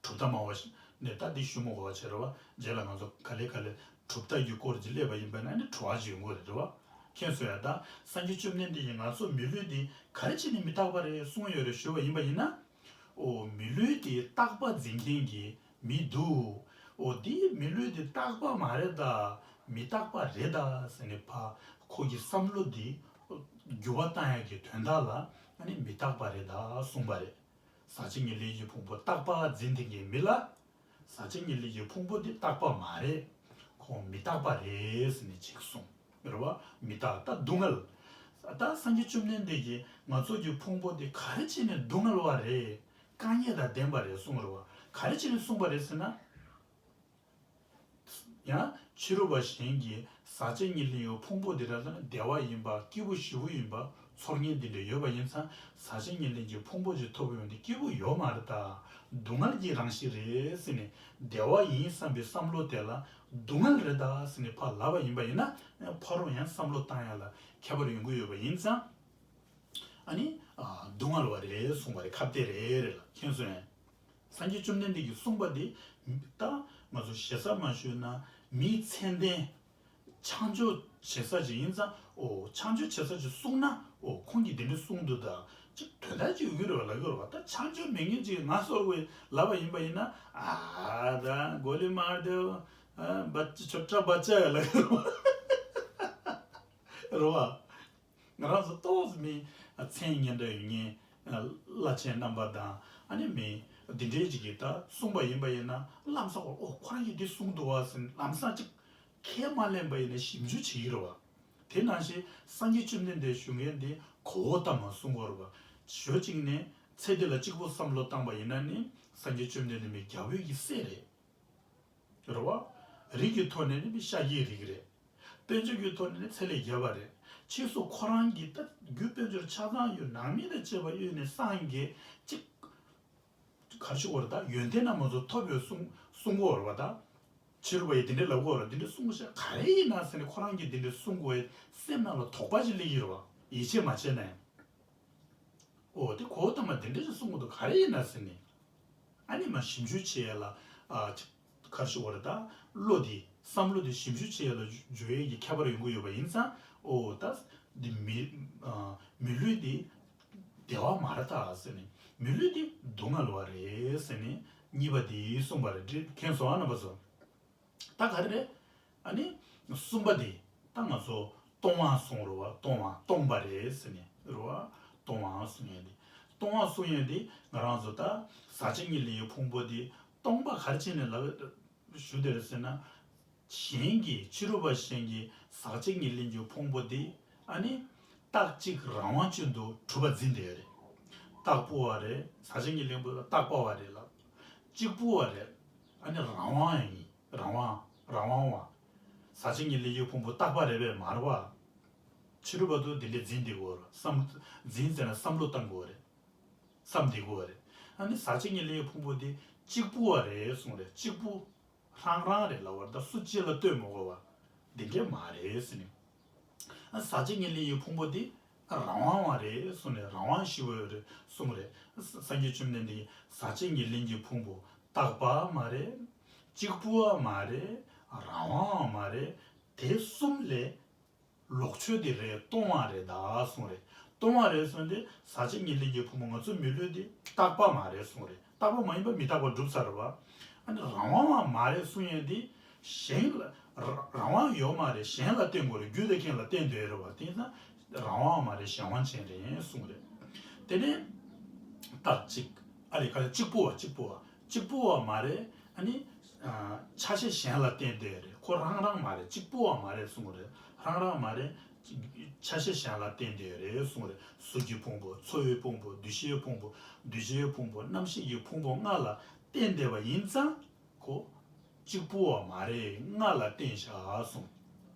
གྲུབ་མཐའ་སྨྲ་བ་ཞིག་ནས་ད་འདི་ཞུ་མི་དགོས་པ་བྱས་རེད་བ། རྗེས་ལ་ང་ཚོ་ག་ལེ་ག་ལེ་གྲུབ་མཐའ་གི་སྐོར་གྱི་སླེབས་པ་ཡིན་པ་ན་ནི་དྲི་བ་ཞིག་ཡོང་གི་རེད། རེད་བ། མཁྱེན་སོང་ཡ། ད་སངས་རྒྱས་བཅོམ་ལྡན་འདས་ཀྱིས་ང་ཚོ་མི་ལུས་འདི་ག་རེ་བྱས་ནས་མི་རྟག་པ་རེད་གསུངས་ཡོད་རེད་ཞུ་བ་ཡིན་པ་ཡིན་ན། ཨོ། མི་ལུས་འདི་རྟག་པ་འཛིན་མཁན་གྱི་མི་འདུག་ཨོ། འདི་མི་ལུས་འདི་རྟག་པ་མ་རེད་ད། མི་རྟག་པ་རེད་ད་ཟེར་ནས་ཕ་ཁོ་གི་བསམ་བློ་འདི་འགྱུར་བ་བཏང་ཡག་གི་དོན་དག་ལ་ཨ་ནི་མི་རྟག་པ་རེད་ད་གསུངས་པ་རེད། ཟག་བཅས་ཉེར་ལེན་གྱི་ཕུང་པོ་རྟག་པ་འཛིན་བསྡད་མཁན་མི་ལ། ཟག་བཅས་ཉེར་ལེན་གྱི་ཕུང་པོ་འདི་རྟག་པ་མ་རེད། ཁོང་མི་རྟག་པ་རེད་ཟེར་ནས་ཅིག་གསུངས། རེད་བ། མི་རྟག་ད་སྡུག་བསྔལ། ད་སངས་རྒྱས་བཅོམ་ལྡན་འདས་ཀྱིས་ང་ཚོ་གི་ཕུང་པོ་འདི་ག་རེ་བྱས་ནས་སྡུག་བསྔལ་བ་རེད། དཀའ་ངལ་དང་ལྡན་པ་རེད་གསུངས། རེད་བ། ག་རེ་བྱས་ནས་གསུངས་པ་རེད་ཟེར་ན། ཡང་ཕྱི་རོལ་པ་གཞན་གྱིས་ཟག་བཅས་ཉེར་ལེན་གྱི་ཕུང་པོ་འདི་ར་ལ་བདེ་བ་ཡིན་པ་སྐྱིད་པོ་ཞེ་པོ་ཡིན་པ་ཚོར་མཁན་འདི་འདྲ་ཡོད་པ་ཡིན་ཙང་། ཟག་བཅས་ཉེར་ལེན་གྱི་ཕུང་པོ་ཅིག་ཐོབ་ཡོང་དུས་སྐྱིད་པོ་ཡོད་མ་རེད་ད། སྡུག་བསྔལ་གྱི་རང་བཞིན་རེད་ཟེར་ནས། བདེ་བ་ཡིན་བསམ་པའི་བསམ་བློ་དེ་ལ་སྡུག་བསྔལ་རེད་ད་ཟེར་ནས་ཕར་ལབ་པ་ཡིན་པ་ཡིན་ན། ཕ་རོལ་ཡང་བསམ་བློ་བཏང་ཡག་ལ་ཁྱད་པར་ཡོང་གི་ཡོད་པ་ཡིན་ཙང་། ཨ་ནི། ཨ། སྡུག་བསྔལ་བ་རེད་གསུངས་པ་རེད། ཁ་གཏད་རེད་རེད་ལ། མཁྱེན་སོང་ངས། སངས་རྒྱས་བཅོམ་ལྡན་འདས་ཀྱིས་གསུངས་པ་འདི། ད་ང་ཚོ་ཞེ་ས་མ་ཞུས་ན་མིའི་མཚན་ལྡན། ཆ་འཇོག་བྱེད་ས་ཅིག་ཡིན་ཙང་། ཨོ། ཆ་འཇོག་བྱེད་ས་ཅིག་གསུངས་ན། ཨོ། ཁོང་གིས་འདི་འདྲ་གསུངས་འདུག་ད་ཅིག་དོན་དག་ཅིག་ཡོད་ཀྱི་རེད་བ་ལབ་ཀྱི་རེད་བ། ད་ཆ་འཇོག་མེད་མཁན་ཅིག་ང་སོགས་པས་ལབ་པ་ཡིན་པ་ཡིན་ན། ཨ། ད་གོ་ལི་མར་དེ། ཨ། བ་ཆོ་ཏྲ་བ་ཅ་ལབ་ཀྱི་རེད་བ། རེད་བ། ང་རང་ཚོ་ཏོག་ཙམ་མི་མཚན་སྙན་གྲགས་ཡོད་མཁན་བླ་ཆེན་རྣམ་པ་དང་། ཨ་ནི་མི་འདི་འདྲའི་ཅིག་གིས་ད་གསུངས་པ་ཡིན་པ་ཡིན་ན་ལམ་སང་ཨོ་ཁོ་རང་གིས་འདི་གསུངས་འདུག་བ་ཟེར་ལམ་སང་ཅིག་ཁས་མ་ལེན་པ་ཡིན་ན་ཞིབ་འཇུག་བྱེད་ཀྱི་རེད་བ། དེ་ནང་བཞིན་སངས་རྒྱས་བཅོམ་ལྡན་འདས་ཞུ་མཁན་འདི་གོ་བོ་ལྟ་མ་གསུང་གི་རེད་བ། ཞོ་གཅིག་ནས་ཚེ་འདི་ལ་གཅིག་པོ་བསམ་བློ་བཏང་པ་ཡིན་ན་ནི་སངས་རྒྱས་བཅོམ་ལྡན་འདས་མི་རྒྱལ་པོའི་གི་སྲས་རེད། རེད་བ། རིགས་ཀྱི་ཐོག་ནས་ནི་ཤཱཀྱའི་རིགས་རེད། དཔལ་འབྱོར་གྱི་ཐོག་ནས་ནི་ཚེ་ལས་རྒྱལ་བ་རེད། ཕྱིས་སུ་ཁོ་རང་གིས་ད་རྒྱུ་དཔལ་འབྱོར་ཆ་ཚང་ཡོད། ནང་མི་དང་བཅས་པ་ཡོད་ནས་སངས་རྒྱས་ཅིག་གར་ཞུ་བར་ད་ཡོན་ཏན་རྣམས་མ་ཚོ་ཐོབ་ཡོད་གསུང་གསུང་གོ་རེད་བ། ད་ཕྱི་རོལ་པ་ཡིས་དེ་འདྲ་ལབ་གོ་རེད། དེ་འདྲ་གསུང་གོ་ཤག་ག་རེ་ཡིན་ན་ཟེར་ནས་ཁོ་རང་གིས་དེ་འདྲ་གསུང་གོ་ཡ་སེམས་ནང་ལ་དོགས་པ་ཞིག་སླེབས་ཀྱི་རེད་བ། ཡིད་ཆེས་མ་བྱས་ན་ཡང་། ཨོ་དེ་གོ་ཐོས་མ་དེ་འདྲ་ཞིག་གསུང་གི་འདུག་ག་རེ་ཡིན་ན་ཟེར་ནས། ཨ་ནི་མ་ཞིབ་འཇུག་བྱེད་ཡ་ལ། ཨ། ག་རེ་ཞུ་དགོས་རེད། ད་བློ་དེ་བསམ་བློ་དེ་ཞིབ་འཇུག་བྱེད་ཡ་ལ་འཇུག་ཡ་གི་ཁྱད་པར་ཡོང་གི་ཡོད་པ་ཡིན་ཙང་། ཨོ་ད་འདི་མི། ཨ། མི་ལུས་དེ་བདེ་བ་མ་རེད་ད་ཟེར་ནས། མི་ལུས་དེ་སྡུག་བསྔལ་བ་རེད་ཟེར་ནས་གཉིས་པ་དེ་གསུངས་པ་རེད། མཁྱེན་སོང་ཨ་རྣམ་པ་ཚོ། ད་ག་རེ་རེད། ཨ་ནི་གསུམ་པ་དེ་ད་ང་ཚོ་སྟོང་བ་གསུངས་རེད་བ། སྟོང་བ་སྟོང་པ་རེད་ཟེར་ནས་རེད་བ། སྟོང་བ་གསུང་ཡས་དེ། སྟོང་བ་གསུང་ཡས་དེ་ང་རང་ཚོ་ད་ཟག་བཅས་ཉེར་ལེན་གྱི་ཕུང་པོ་དེ་སྟོང་པ་ག་རེ་བྱས་ནས་ལབ་ཞུ་དེ་རེད་ཟེར་ན། གཞན་གྱིས་ཕྱི་རོལ་པ་གཞན་གྱིས་ཟག་བཅས་ཉེར་ལེན་གྱི་ཕུང་པོ་དེ་ཨ་ནི་རྟག་གཅིག་རང་དབང་ཅན་དུ་གྲུབ་པ་འཛིན་བསྡད་ཡོད་རེད། རྟག་པོ་བ་རེད། ཟག་བཅས་ཉེར་ལེན་པོ་རྟག་པ་བ་རེད་ལབ། གཅིག་པུ་བ་རེད། ཨ་ནི་རང་དབང་ཡིན། རང་དབང་། རང་དབང་བ། ཟག་བཅས་ཉེར་ལེན་གྱི་ཕུང་པོ་རྟག་པ་རེད་པས་མ་རེད་བ། ཕྱི་རོལ་པ་ཚོ་དེ་འདྲས་འཛིན་བསྡད་ཀྱི་ཡོད་རེད། བསམ། འཛིན་ཟེར་ན་བསམ་བློ་བཏང་གི་ཡོད་རེད། བསམ་བསྡད་ཀྱི་ཡོད་རེད། ཨ་ནི་ཟག་བཅས་ཉེར་ལེན་གྱི་ཕུང་པོ་དེ་གཅིག་པུ་བ་རེད་གསུངས་རེད། གཅིག་པུ། རང་རང་རེད་ལབ་པ་རེད། ད་སུ་གཅིག་ལ་ལྟོས་མ་དགོས་པ། འདི་འདྲས་མ་རེད་ཟེར་ནས། ཨ། ཟག་བཅས་ཉེར་ལེན་གྱི་ཕུང་པོ་འདི་རང་དབང་བ་རེད་གསུངས་ནས། རང་དབང་ཞིག་ཡོད་རེད་གསུངས་རེད། ས། སངས་རྒྱས་བཅོམ་ལྡན་འདས་ཀྱིས་ཟག་བཅས་ཉེར་ལེན་གྱི་ཕུང་པོ་རྟག་པ་མ་རེད། གཅིག་པུ་བ་མ་རེད། རང་དབང་བ་མ་རེད། དེ་གསུམ་ལས་ལོག་ཆོས་དེ་རེད། སྟོང་བ་རེད་ད་གསུངས་རེད། སྟོང་བ་རེད་གསུངས་ཏེ། ཟག་བཅས་ཉེར་ལེན་གྱི་ཕུང་པོ་ང་ཚོ་མི་ལུས་འདི་རྟག་པ་མ་རེད་གསུངས་རེད། རྟག་པ་མ་ཡིན་པ་མི་རྟག་པ་གྲུབ་ཚར་བ། ཨ་ནི་རང་དབང་བ་མ་རེད་གསུང་ཡས་འདི་གཞན་ལ། ར། རང་དབང་ཡོད་མ་རེད། གཞན་ལ་བརྟེན་དགོས་རེད། རྒྱུ་དང་རྐྱེན་ལ་བརྟེན་སྡོད་རེད་བ། དེ་ཡིན་ཙང་རང་དབང་བ་མ་རེད། གཞན་དབང་ཅན་རེད་གསུངས་རེད། དེ་ནས་རྟག་གཅིག་ཨ་རེ། ག་རེ། གཅིག་པུ་བ། གཅིག་པུ་བ། གཅིག་པུ་བ་མ་རེད། ཨ་ནི། ཨ། ཆ་ཤས་གཞན་ལ་བརྟེན་སྡོད་རེད། ཁོ་རང་རང་མ་རེད། གཅིག་པུ་བ་མ་རེད་གསུངས་རེད། རང་རང་མ་རེད། ཆ་ཤས་གཞན་ལ་བརྟེན་སྡོད་རེད་གསུངས་རེད། གཟུགས་ཀྱི་ཕུང་པོ། ཚོར་བའི་ཕུང་པོ། འདུ་ཤེས་ཕུང་པོ། འདུ་བྱེད་ཕུང་པོ། རྣམ་ཤེས་ཀྱི་ཕུང་པོ་ལྔ་ལ་བརྟེན་བསྡད་པ་ཡིན་ཙང་། ཁོ་གཅིག་པུ་བ་མ་རེད། ལྔ་ལ་བརྟེན་བཞག་གསུངས།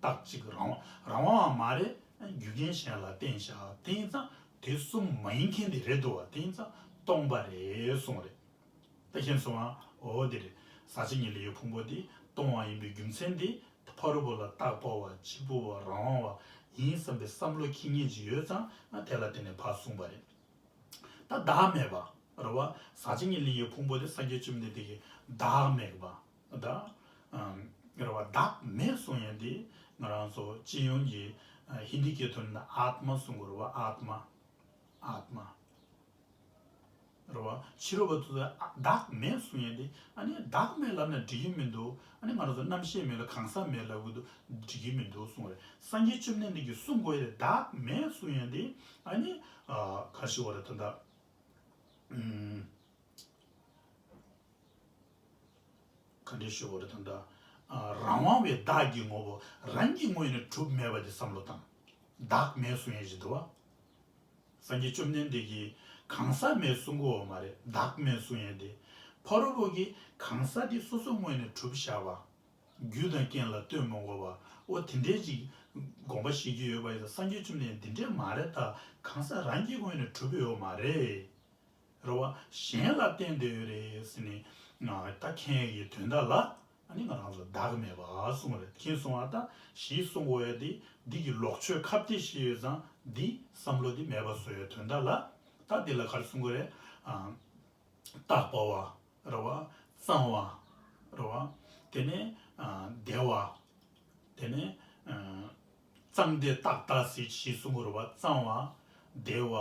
རྟག་གཅིག་རང་། རང་དབང་བ་མ་རེད། རྒྱུ་རྐྱེན་གཞན་ལ་བརྟེན་བཞག་དེ་ཡིན་ཙང་དེ་གསུམ་མ་ཡིན་མཁན་དེ་རེད་འདུག་བ། དེ་ཡིན་ཙང་སྟོང་པ་རེད་གསུངས་རེད། ད་མཁྱེན་སོང་ཨ། འོ་དེ་རེད། ཟག་བཅས་ཉེར་ལེན་གྱི་ཕུང་པོ་དེ་སྟོང་བ་ཡིན་པའི་རྒྱུ་མཚན་དེ། ཕ་རོལ་པོ་ལ་རྟག་པ་བ། གཅིག་པུ་བ། རང་དབང་བ་ཡིན་བསམ་པའི་བསམ་བློ་འཁྱེར་མཁན་ཅིག་ཡོད་ཙང་། ཨ། དེ་ལ་བརྟེན་ནས་ཕར་གསུངས་པ་རེད། ད་བདག་མེད་པ་རེད་བ། ཟག་བཅས་ཉེར་ལེན་གྱི་ཕུང་པོ་དེ་སངས་རྒྱས་བཅོམ་ལྡན་འདས་ཀྱིས་བདག་མེད་པ། ད། ཨམ། རེད་བ། བདག་མེད་གསུང་ཡས་དེ་ང་རང་ཚོ་སྤྱི་ཡོངས་ཀྱི། ཨ། ཧིན་དི་སྐད་ཐོག་ནས་ཨཱཏྨ་གསུང་གི་རེད་བ། ཨཱཏྨ། ཨཱཏྨ། རེད་བ། ཕྱི་རོལ་པ་ཚོས་བདག་མེད་གསུང་ཡས་དེ། ཨ་ནི་བདག་མེད་ལབ་ན་འགྲིག་གི་མི་འདུག་ཨ་ནི་ང་རང་ཚོ་རྣམ་ཤེས་མེད་ལ་གང་ཟག་མེད་ལབ་གི་འདུག་འགྲིག་གི་མི་འདུག་གསུང་རེད། སངས་རྒྱས་བཅོམ་ལྡན་འདས་ཀྱིས་གསུང་དགོས་ཡས་དེ་བདག་མེད་གསུང་ཡས་དེ། ཨ་ནི། ཨ། ག་རེ་ཞུ་དགོས་རེད་ད་ལྟ། ཨུམ། ག་འདྲ་ཞུ་དགོས་རེད་ད་ལྟ། ཨ། རང་དབང་བའི་བདག་གི་ངོ་བོ་རང་གི་ངོས་ནས་གྲུབ་མེད་པ་དེ་བསམ་བློ་བཏང་། བདག་མེད་གསུང་ཡས་ཞིག་འདུག་བ། སངས་རྒྱས་བཅོམ་ལྡན་འདས་ཀྱིས་གང་ཟག་མེད་གསུང་གི་ཡོད་མ་རེད། བདག་མེད་གསུང་ཡས་དེ། ཕ་རོལ་པོ་གིས་གང་ཟག་དེ་སོ་སོའི་ངོས་ནས་གྲུབ་བཞག་པ། རྒྱུ་དང་རྐྱེན་ལ་ལྟོས་མ་དགོས་པ། འོ་དེ་འདྲའི་ཅིག་དགོངས་པ་བཞེས་ཀྱི་ཡོད་པ་ཡིན་ཙང་། སངས་རྒྱས་བཅོམ་ལྡན་འདས་འདི་འདྲས་མ་རེད་ད། གང་ཟག་རང་གི་ངོས་ནས་གྲུབ་ཡོད་མ་རེད། རེད་བ། གཞན་ལ་བརྟེན་བསྡད་ཡོད་རེད་ཟེར་ནས། ང་ད་མཁྱེན་ཡག་གི་དོན་དག་ལ། ཨ་ནི་ང་རང་ཚོ་བདག་མེད་པ་གསུངས་རེད། མཁྱེན་སོང་བ། ད་གཞི་གསུང་དགོས་ཡ་དེ། འདི་གི་ལོག་ཆོས་ཁ་གཏད་བྱས་ཡོད་ཙང་། འདི་བསམ་བློ་འདི་མེད་པ་བཟོ་ཡའི་དོན་དག་ལ། ད་འདི་ལ་ག་རེ་གསུང་དགོས་རེད། ཨ། བརྟག་པ་བ། རེད་བ། གཙང་བ། རེད་བ། དེ་ནས། ཨ། བདེ་བ། དེ་ནས། ཨ། གཙང་བདེ་བརྟག་བདག་ཟེར་བཞི་གསུང་གི་རེད་བ། གཙང་བ། བདེ་བ།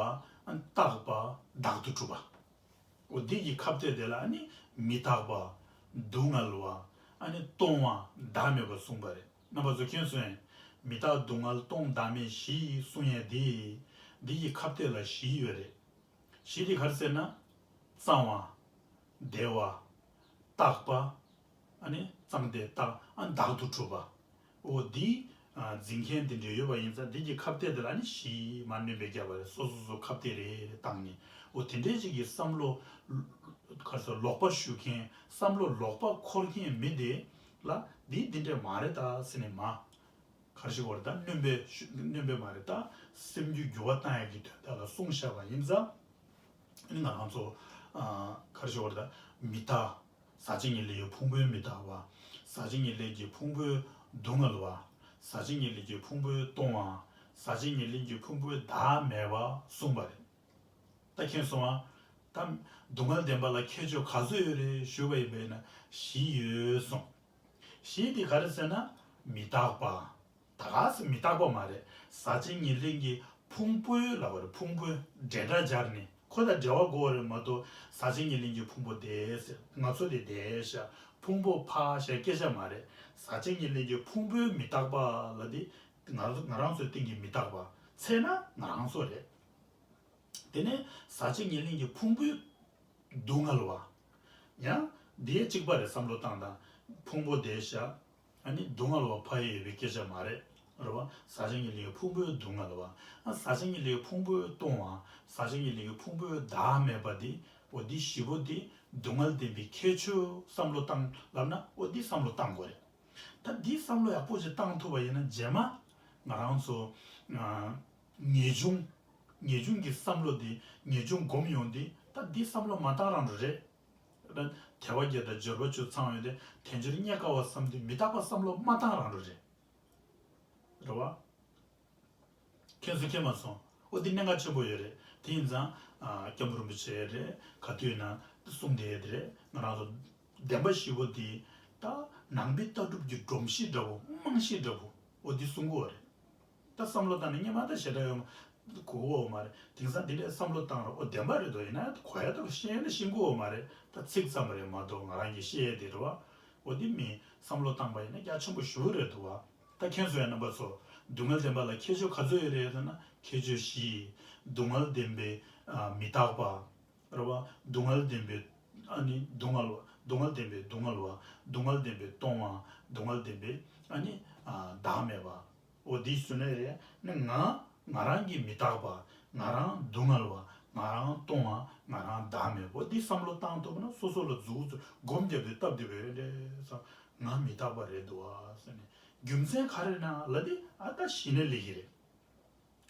ཨ། བརྟག་པ། བདག་ཏུ་གྲུབ་པ། འོ་འདི་གི་ཁ་གཏད་དེ་ལ་ཨ་ནི་མི་རྟག་པ། སྡུག་བསྔལ་བ། ཨ་ནི་སྟོང་བ། བདག་མེད་པ་གསུངས་པ་རེད། རྣམ་པ་ཚོ་མཁྱེན་སོང་ངས། མི་རྟག་སྡུག་བསྔལ་སྟོང་བདག་མེད་བཞི་གསུང་ཡས་དེ། འདི་གི་ཁ་གཏད་ལ་བཞི་ཡོད་རེད། བཞི་དེ་ག་རེ་ཟེར་ན། གཙང་བ། བདེ་བ། བརྟག་པ། ཨ་ནི་གཙང་བདེ་བརྟག་ཨ། བདག་ཏུ་གྲུབ་པ། འོ་འདི། ཨ། འཛིན་མཁན་དེ་འདྲ་ཡོད་པ་ཡིན་ཙང་། འདི་གི་ཁ་གཏད་དེ་ལ་ཨ་ནི་བཞི་མར་སྣོན་པ་བརྒྱབ་པ་རེད། སོ་སོ་སོ་ཁ་གཏད་རེ་རེ་བཏང་ནས། འོ་དེ་འདྲའི་ཅིག་གི་བསམ་བློ། ག་རེ་ཟེར། ལོག་པ་ཞུགས་མཁན། བསམ་བློ་ལོག་པ་འཁོར་མཁན་མི་དེ་ལ་འདི་འདི་འདྲ་མ་རེད་ད་ཟེར་ནས་མ། ག་རེ་ཞུ་དགོས་རེད་ད། སྣོན་པ་ཞུ། སྣོན་པ་མ་རེད་ད། སེམས་རྒྱུད་འགྱུར་བ་བཏང་ཡག་གི་དོན་དག་ལ་གསུངས་བཞག་པ་ཡིན་ཙང་། ཨ་ནི་ང་རང་ཚོ། ཨ། ག་རེ་ཞུ་དགོས་རེད་ད། མི་རྟག་ཟག་བཅས་ཉེར་ལེན་གྱི་ཕུང་པོའི་མི་རྟག་པ། ཟག་བཅས་ཉེར་ལེན་གྱི་ཕུང་པོའི་སྡུག་བསྔལ་བ། ཟག་བཅས་ཉེར་ལེན་གྱི་ཕུང་པོའི་སྟོང་བ། ཟག་བཅས་ཉེར་ལེན་གྱི་ཕུང་པོའི་བདག་མེད་པ་གསུངས་པ་རེད། ད་མཁྱེན་སོང་ཨ། ད་སྡུག་བསྔལ་བདེན་པ་ལ་ཁྱད་ཆོས་ག་ཚོད་ཡོད་རེད་ཞུས་པ་ཡིན་པས་ན། བཞི་ཡོད་གསུངས། བཞི་དེ་ག་རེ་ཟེར་ན། མི་རྟག་པ། ད་ག་ཟེར་མི་རྟག་པ་མ་རེད། ཟག་བཅས་ཉེར་ལེན་གྱི་ཕུང་པོའི་ལབ་པ་རེད། ཕུང་པོའི་འབྲེལ་སྒྲ་སྦྱར་ནས། ཁོ་དང་འབྲེལ་བ་དགོས་པ་རེད་མ་གཏོགས། ཟག་བཅས་ཉེར་ལེན་གྱི་ཕུང་པོ་བདེ་ཟེར། ང་ཚོ་དེ་བདེ་ཤག་ཕུང་པོ་ཕར་ཤག་སྐད་ཆ་མ་རེད། ཟག་བཅས་ཉེར་ལེན་གྱི་ཕུང་པོའི་མི་རྟག་པ་ལབ་དེ། ང་ང་རང་ཚོའི་སྟེང་གི་མི་རྟག་པ། ཚེ་ན་ང་རང་ཚོ་རེད། དེ་ནས་ཟག་བཅས་ཉེར་ལེན་གྱི་ཕུང་པོའི་སྡུག་བསྔལ་བ། ཡང་དེའི་གཅིག་པ་རེད། བསམ་བློ་བཏང་དང་། ཕུང་པོ་བདེ་ཤག་ཨ་ནི་སྡུག་བསྔལ་བ་ཕ་ཡི་ཡོད་པའི་སྐད་ཆ་མ་རེད། རེད་བ། ཟག་བཅས་ཉེར་ལེན་གྱི་ཕུང་པོའི་སྡུག་བསྔལ་བ། ཨ་ཟག་བཅས་ཉེར་ལེན་གྱི་ཕུང་པོས་སྟོང་བ། ཟག་བཅས་ཉེར་ལེན་གྱི་ཕུང་པོའི་བདག་མེད་པ་འདི། འོ་འདི་བཞི་པོ་འདི་སྡུག་བསྔལ་བདེན་པའི་ཁྱད་ཆོས་བསམ་བློ་བཏང་ལབ་ན། འོ་འདི་བསམ་བློ་བཏང་དགོས་རེད། ད་འདི་བསམ་བློ་ཡག་པོ་ཅིག་བཏང་ཐུབ་པ་ཡིན་ན། རྗེས་མ་ང་རང་ཚོ་ཨ་ངེས་འབྱུང་། ངེས་འབྱུང་གི་བསམ་བློ་འདི། ངེས་འབྱུང་སྒོམ་ཡོང་དུས། ད་འདི་བསམ་བློ་མ་བཏང་རང་འགྲོ་རེད། དལ་བ་བརྒྱད་དང་འབྱོར་པ་བཅུ་ཚང་ཡོང་དུས། དལ་འབྱོར་རྙེད་དཀའ་བ་བསམ་དུས། མི་རྟག་པ་བསམ་བློ་མ་བཏང་རང་འགྲོ་རེད། རེད་བ། མཁྱེན་སོང་མཁྱེན་མ་སོང་། འོ་འདི་གནད་འགག་ཆེན་པོ་ཡོད་རེད། དེ་ཡིན་ཙང་ཨ་སྐྱབས་མགོན་རིན་པོ་ཆེ་རེད། ག་དུས་ན་གསུངས་བསྡད་ཡོད་དེ་རེད། ང་རང་ཚོ་བདེན་པ་བཞི་པོ་འདི་ད་ནང་པའི་ལྟ་གྲུབ་ཀྱི་སྒྲོམ་གཞི་འདྲ་བོ། རྨང་གཞི་འདྲ་བོ། འོ་འདི་གསུང་གི་ཡོད་རེད། ད་བསམ་བློ་བཏང་ནས་སྔོན་མ་ད་ཞེ་དྲག་ཡོད་མ་གོ་གི་ཡོད་མ་རེད། དེང་སང་འདི་འདྲའི་བསམ་བློ་བཏང་རོགས། འོ་བདེན་པ་རེད་དོ། ཡིན་ན་གོ་ཡ་ད་ཤེས་ཡ་ནི་ཤེས་གི་ཡོད་མ་རེད། ད་ཚིག་ཙམ་རེད་མ་གཏོགས། ང་རང་གིས་བཤད་ཡ་དེ་རེད་བ། འོ་འདི་མི་བསམ་བློ་བཏང་པ་ཡིན་ན་རྒྱ་ཆེན་པོ་ཞེ་པོ་རེད་འདུག་བ། ད་མཁྱེན་སོང་ཡ་རྣམ་པ་ཚོ། སྡུག་བསྔལ་བདེན་པ་ལ་ཁྱད་ཆོས་ག་ཚོད་ཡོད་རེད་ཟེར་ན། ཁྱད་ཆོས་བཞི། སྡུག་བསྔལ་བདེན་པའི་ཨ་མི་རྟག་པ། རེད་བ། སྡུག་བསྔལ་བདེན་པའི་ཨ་ནི་སྡུག་བསྔལ་བ། སྡུག་བསྔལ་བདེན་པའི་སྡུག་བསྔལ་བ། སྡུག་བསྔལ་བདེན་པའི་སྟོང་བ། སྡུག་བསྔལ་བདེན་པའི་ཨ་ནི་ཨ་བདག་མེད་པ། འོ་འདི་ཞུ་ན་རེད། ནི་ང་ང་རང་གི་མི་རྟག་པ། ང་རང་སྡུག་བསྔལ་བ། ང་རང་སྟོང་བ། ང་རང་བདག་མེད་པ། འོ་འདི་བསམ་བློ་བཏང་ཐུབ་ན། སོ་སོ་ལ་མཛུབ་མོ་སྒོམ་བརྒྱབ་སྟེ་བཏབ་བསྡད་པ་རེད་བསམ། ང་མི་རྟག་པ་རེད་འདུག་ཨ་ཟེར་ནས། རྒྱུ་མཚན་ག་རེ་ན་ལབ་དུས། ཨ་ད་གཞི་ནས་སླེབས་ཀྱི་རེད།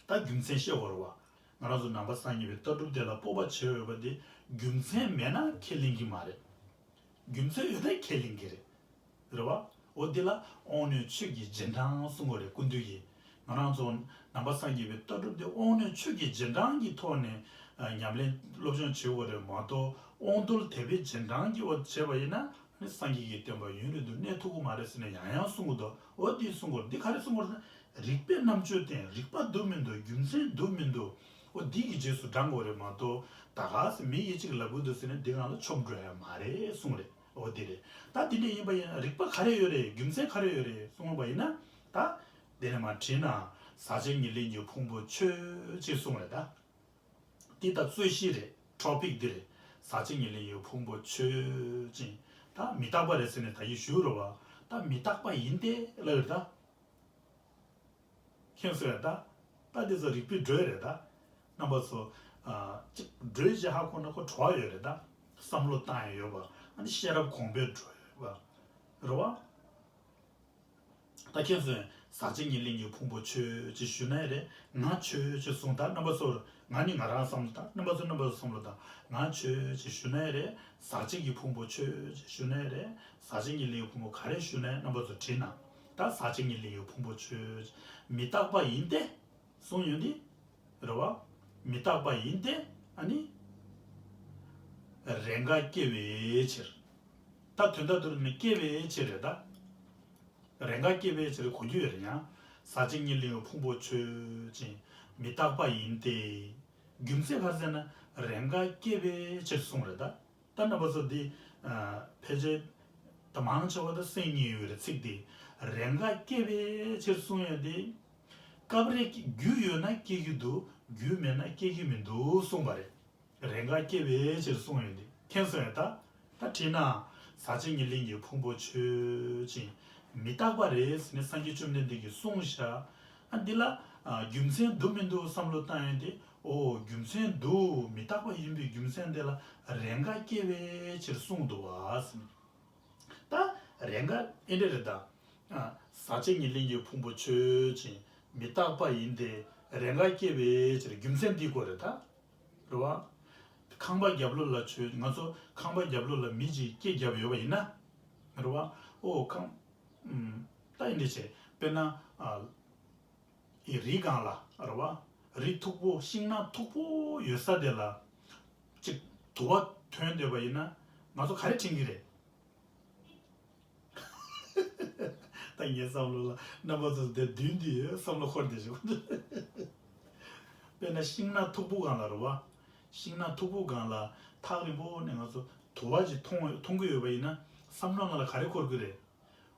ད་རྒྱུ་མཚན་ཤེས་དགོས་རེད་བ། ང་རང་ཚོ་ནང་པ་སངས་རྒྱས་པའི་ལྟ་གྲུབ་དེ་ལ་སྤོབས་པ་བྱེད་འོས་པ་དེ། རྒྱུ་མཚན་མེད་ན་ཁས་ལེན་གྱི་མ་རེད། རྒྱུ་མཚན་ཡོད་ན་ཁས་ལེན་གྱི་རེད། རེད་བ། འོ་འདི་ལ་དབང་རྣོན་ཆོས་ཀྱི་རྗེས་འབྲང་གསུང་གི་རེད། སྐུ་མདུན་གྱིས། ང་རང་ཚོ་ནང་པ་སངས་རྒྱས་པའི་ལྟ་གྲུབ་དེ་དབང་རྣོན་ཆོས་ཀྱི་རྗེས་འབྲང་གི་ཐོག་ནས་ཨ་ཉམས་ལེན་སློབ་སྦྱོང་བྱེད་དགོས་རེད་མ་གཏོགས། དབང་རྟུལ་དད་པའི་རྗེས་འབྲང་གི་འོག་བྱས་པ་ཡིན་ན། ནི་སངས་རྒྱས་ཀྱི་བསྟན་པ་ཡུན་རིང་དུ་གནས་ཐུབ་ཀྱི་མ་རེད་ཟེར་ནས་ཡང་ཡང་གསུང་གི་འདུག་འོ་འདི་གསུང་གི་རེད། འདི་ག་རེ་གསུང་གི་རེད་ཟེར་ན། རིགས་པས་རྣམ་དཔྱོད་བསྟེན། རིགས་པ་འདུག་མི་འདུག་རྒྱུ་མཚན་འདུག་མི་འདུག་འོ་འདི་གི་རྗེས་སུ་འབྲང་དགོས་རེད་མ་གཏོགས། ད་ག་ཟེ་མི་ཡིས་གཅིག་ལབ་གི་འདུག་ཟེར་ནས་འདི་སྒང་ལ་མཆོངས་འགྲོ་ཡ་མ་རེད་གསུང་གི་རེད། འོ་འདི་རེད། ད་འདི་འདྲ་ཡིན་པ་ཡིན་ན། རིགས་པ་ག་རེ་ཡོད་རེད། རྒྱུ་མཚན་ག་རེ་ཡོད་རེད་གསུངས་པ་ཡིན་ན། ད་འདི་ནས་མར་བྲིས་ན། ཟག་བཅས་ཉེར་ལེན་གྱི་ཕུང་པོ་ཆོས་ཅེས་གསུངས་རེད་ད། འདི་ད་རྩོད་གཞི་རེད། ཊོ་པིག་འདི་རེད། ཟག་བཅས་ཉེར་ལེན་གྱི་ཕུང་པོ་ཆོས་ཅན། ད་མི་རྟག་པ་རེད་ཟེར་ནས་ད་གིན་ཞུས་རེད་བ། ད་མི་རྟག་པ་ཡིན་ཏེ་ལབ་ཡོད་ད། མཁྱེན་སོང་ཡ་ད། ད་འདི་ཚོ་རིགས་པའི་འགྲོས་རེད་ད། རྣམ་པ་ཚོ། ཨ་གཅིག་འགྲོས་ཅིག་ཧ་གོ་ན་ཁོ་བྲོ་བ་ཡོད་རེད་ད། བསམ་བློ་བཏང་ཡ་ཡོད་པ། ཨ་ནི་ཤེས་རབ་གོང་འཕེལ་འགྲོ་ཡ་ཡོད་པ་རེད་བ། ད་མཁྱེན་སོང་། ཟག་བཅས་ཉེར་ལེན་གྱི་ཕུང་པོ་ཆོས་ཅེས་ཞུ་ན་ཡང་རེད། ང་ཆོས་ཅེས་གསུངས། ད་རྣམ་པ་ཚོར། ང་ནི་ང་རང་བསམ་བློ་བཏང་། རྣམ་པ་ཚོ་རྣམ་པ་ཚོ་བསམ་བློ་བཏང་། ང་ཆོས་ཅེས་ཞུ་ན་ཡང་རེད། ཟག་བཅས་ཀྱི་ཕུང་པོ་ཆོས་ཅེས་ཞུ་ན་ཡང་རེད། ཟག་བཅས་ཉེར་ལེན་གྱི་ཕུང་པོ་ག་རེ་ཞུ་ན་ཡང་རྣམ་པ་ཚོ་བྲིས་ན། ད་ཟག་བཅས་ཉེར་ལེན་གྱི་ཕུང་པོ་ཆོས་ཅེས། མི་རྟག་པ་ཡིན་ཏེ། གསུངས་ཡོད་འདི། རེད་བ། མི་རྟག་པ་ཡིན་ཏེ། ཨ་ནི་རེས་འགའ་སྐྱེ་བའི་ཕྱིར། ད་དོན་དག་དེ་རུ་ནི་སྐྱེ་བའི་ཕྱིར་རེད་ད། རེས་འགའ་སྐྱེ་བའི་ཕྱིར་གོ་རྒྱུ་ཡོད་རེད་ཡང་། ཟག་བཅས་ཉེར་ལེན་གྱི་ཕུང་པོ་ཆོས་ཅན། མི་རྟག་པ་ཡིན་ཏེ། རྒྱུ་མཚན་ག་རེ་ཟེར་ན། རེས་འགའ་སྐྱེ་བའི་ཕྱིར་གསུངས་རེད་ད། ད་རྣམ་པ་ཚོ་འདི་ཨ་ཕལ་ཆེར་ད་མང་ཆེ་བ་ད་གསན་མྱོང་ཡོད་རེད། ཚིག་འདི། རེས་འགའ་སྐྱེ་བའི་ཕྱིར་གསུངས་ཡོད་འདི། སྐབས་རེ་རྒྱུ་ཡོད་ན་སྐྱེ་གི་འདུག་རྒྱུ་མེད་ན་སྐྱེ་གི་མི་འདུག་གསུངས་པ་རེད། རེས་འགའ་སྐྱེ་བའི་ཕྱིར་གསུངས་ཡོད་འདི། མཁྱེན་སོང་ཡ་ད། ད་བྲིས་ན། ཟག་བཅས་ཉེར་ལེན་གྱི་ཕུང་པོ་ཆོས་ཅན། མི་རྟག་པ་རེད་ཟེར་ནས་སངས་རྒྱས་བཅོམ་ལྡན་འདས་ཀྱིས་གསུངས་ཤག་ཨ་འདི་ལ་ཨ་རྒྱུ་མཚན་འདུག་མི་འདུག་བསམ་བློ་བཏང་ཡོང་དུས། ཨོ་རྒྱུ་མཚན་འདུག་མི་རྟག་པ་ཡིན་པའི་རྒྱུ་མཚན་དེ་ལ་རེས་འགའ་སྐྱེ་བའི་ཕྱིར་གསུངས་འདུག་བ་ཟེར། ད་རེས་འགའ་ཨེ་འདྲ་རེད་ད། ཨ་ཟག་བཅས་ཉེར་ལེན་གྱི་ཕུང་པོ་ཆོས་ཅན། མི་རྟག་པ་ཡིན་ཏེ། རེས་འགའ་སྐྱེ་བའི་ཕྱིར། རྒྱུ་མཚན་འདི་དགོས་རེད་ད། རེད་བ། ཁང་པ་རྒྱབ་ལོགས་ལ་ཆོས། ང་ཚོ་ཁང་པ་རྒྱབ་ལོགས་ལ་མི་གཅིག་སྐེ་བརྒྱབ་ཡོད་པ་ཡིན་ན། རེད་བ། ཨོ་ཁང་། ཨུམ། ད་ཡིན་འདྲ་བྱས། དཔེར་ན། ཨ། ཨི་རི་སྒང་ལ། རེད་བ། རི་མཐུག་པོ། ཤིང་ནགས་མཐུག་པོ་ཡོད་ས་དེ་ལ། གཅིག་དུ་བ་ཐོན་བསྡད་པ་ཡིན་ན། ང་ཚོ་ག་རེ་དྲན་གྱི་རེད། ད་ངའི་བསམ་བློ་ལ་རྣམ་པ་ཚོ་དེ་མདུན་དུ་ཡོད་བསམ་བློ་འཁོར་བསྡད་བྱུང་། དཔེར་ན་ཤིང་ནགས་མཐུག་པོ་སྒང་ལ་རེད་བ། ཤིང་ནགས་མཐུག་པོ་སྒང་ལ་ཐག་རིང་པོ་ནས་ང་ཚོ་དུ་བ་ཅིག་མཐོང་མཐོང་གི་ཡོད་པ་ཡིན་ན། བསམ་བློ་ནང་ལ་ག་རེ་འཁོར་གི་རེད།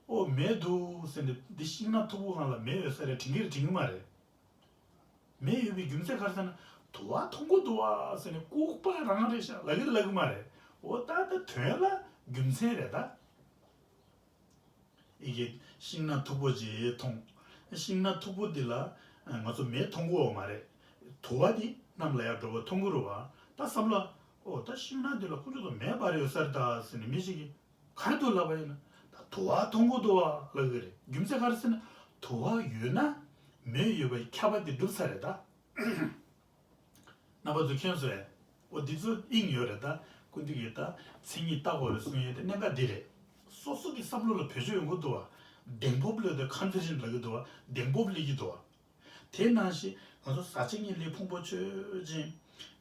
ཨོ་མེ་འདུག་ཟེར་ནས། འདི་ཤིང་ནགས་མཐུག་པོ་སྒང་ལ་མེ་ཡོད་ས་རེད་དྲན་གྱི་རེད་དྲན་གྱི་མ་རེད། མེ་ཡོད་པའི་རྒྱུ་མཚན་ག་རེ་ཟེར་ན། དུ་བ་མཐོང་གི་འདུག་བ་ཟེར་ནས་ལྐུགས་པ་རང་རེད་ཤག་ལབ་ཀྱི་རེད་ལབ་ཀྱི་མ་རེད། འོ་ད་ད་དོན་ལ་རྒྱུ་མཚན་རེད་ད། ཨི་གེ་ཤིང་ནགས་མཐུག་པོ་ཅིག་མཐོང་། ཤིང་ནགས་མཐུག་པོ་འདི་ལ་ང་ཚོ་མེ་མཐོང་གི་ཡོད་མ་རེད། དུ་བ་འདི་གནམ་ལ་ཡར་འགྲོ་བ་མཐོང་གི་རེད་བ། ད་བསམ་བློ། ཨོ་ད་ཤིང་ནགས་འདི་ལ་ཁོ་ཚོ་ད་མེ་འབར་ཡོད་ས་རེད་ད་ཟེར་ནས་མི་ཞིག་གིས་ག་རེ་འདུག་ལབ་པ་ཡིན་ན། ད་དུ་བ་མཐོང་གི་འདུག་བ་ལབ་ཀྱི་རེད། རྒྱུ་མཚན་ག་རེ་ཟེར་ན། དུ་བ་ཡོད་ན་མེ་ཡོད་པའི་ཁྱབ་པ་འདི་འགྲུབ་ས་རེད་ད། རྣམ་པ་ཚོ་མཁྱེན་སོང་ངས། འོ་འདི་ཚོ་དབྱིངས་ཡོད་རེད་ད། སྐུ་མདུན་གྱིས་ད་མཚན་ཉིད་བརྟག་དགོས་རེད་གསུང་ཡས་དེ་གནད་འགག་འདི་རེད། སོ་སོ་གི་བསམ་བློ་ལ་བེད་སྤྱོད་ཡོང་གི་འདུག་བ། གདེང་སྤོབས་ལབ་དེ་ཀོན་ཕི་ཌེན་ཊི་ལབ་ཀྱི་འདུག་བ། གདེང་སྤོབས་སླེབས་ཀྱི་འདུག་བ། དེ་ནང་བཞིན་ང་ཚོ་ཟག་བཅས་ཉེར་ལེན་ཕུང་པོ་ཆོས་ཅན།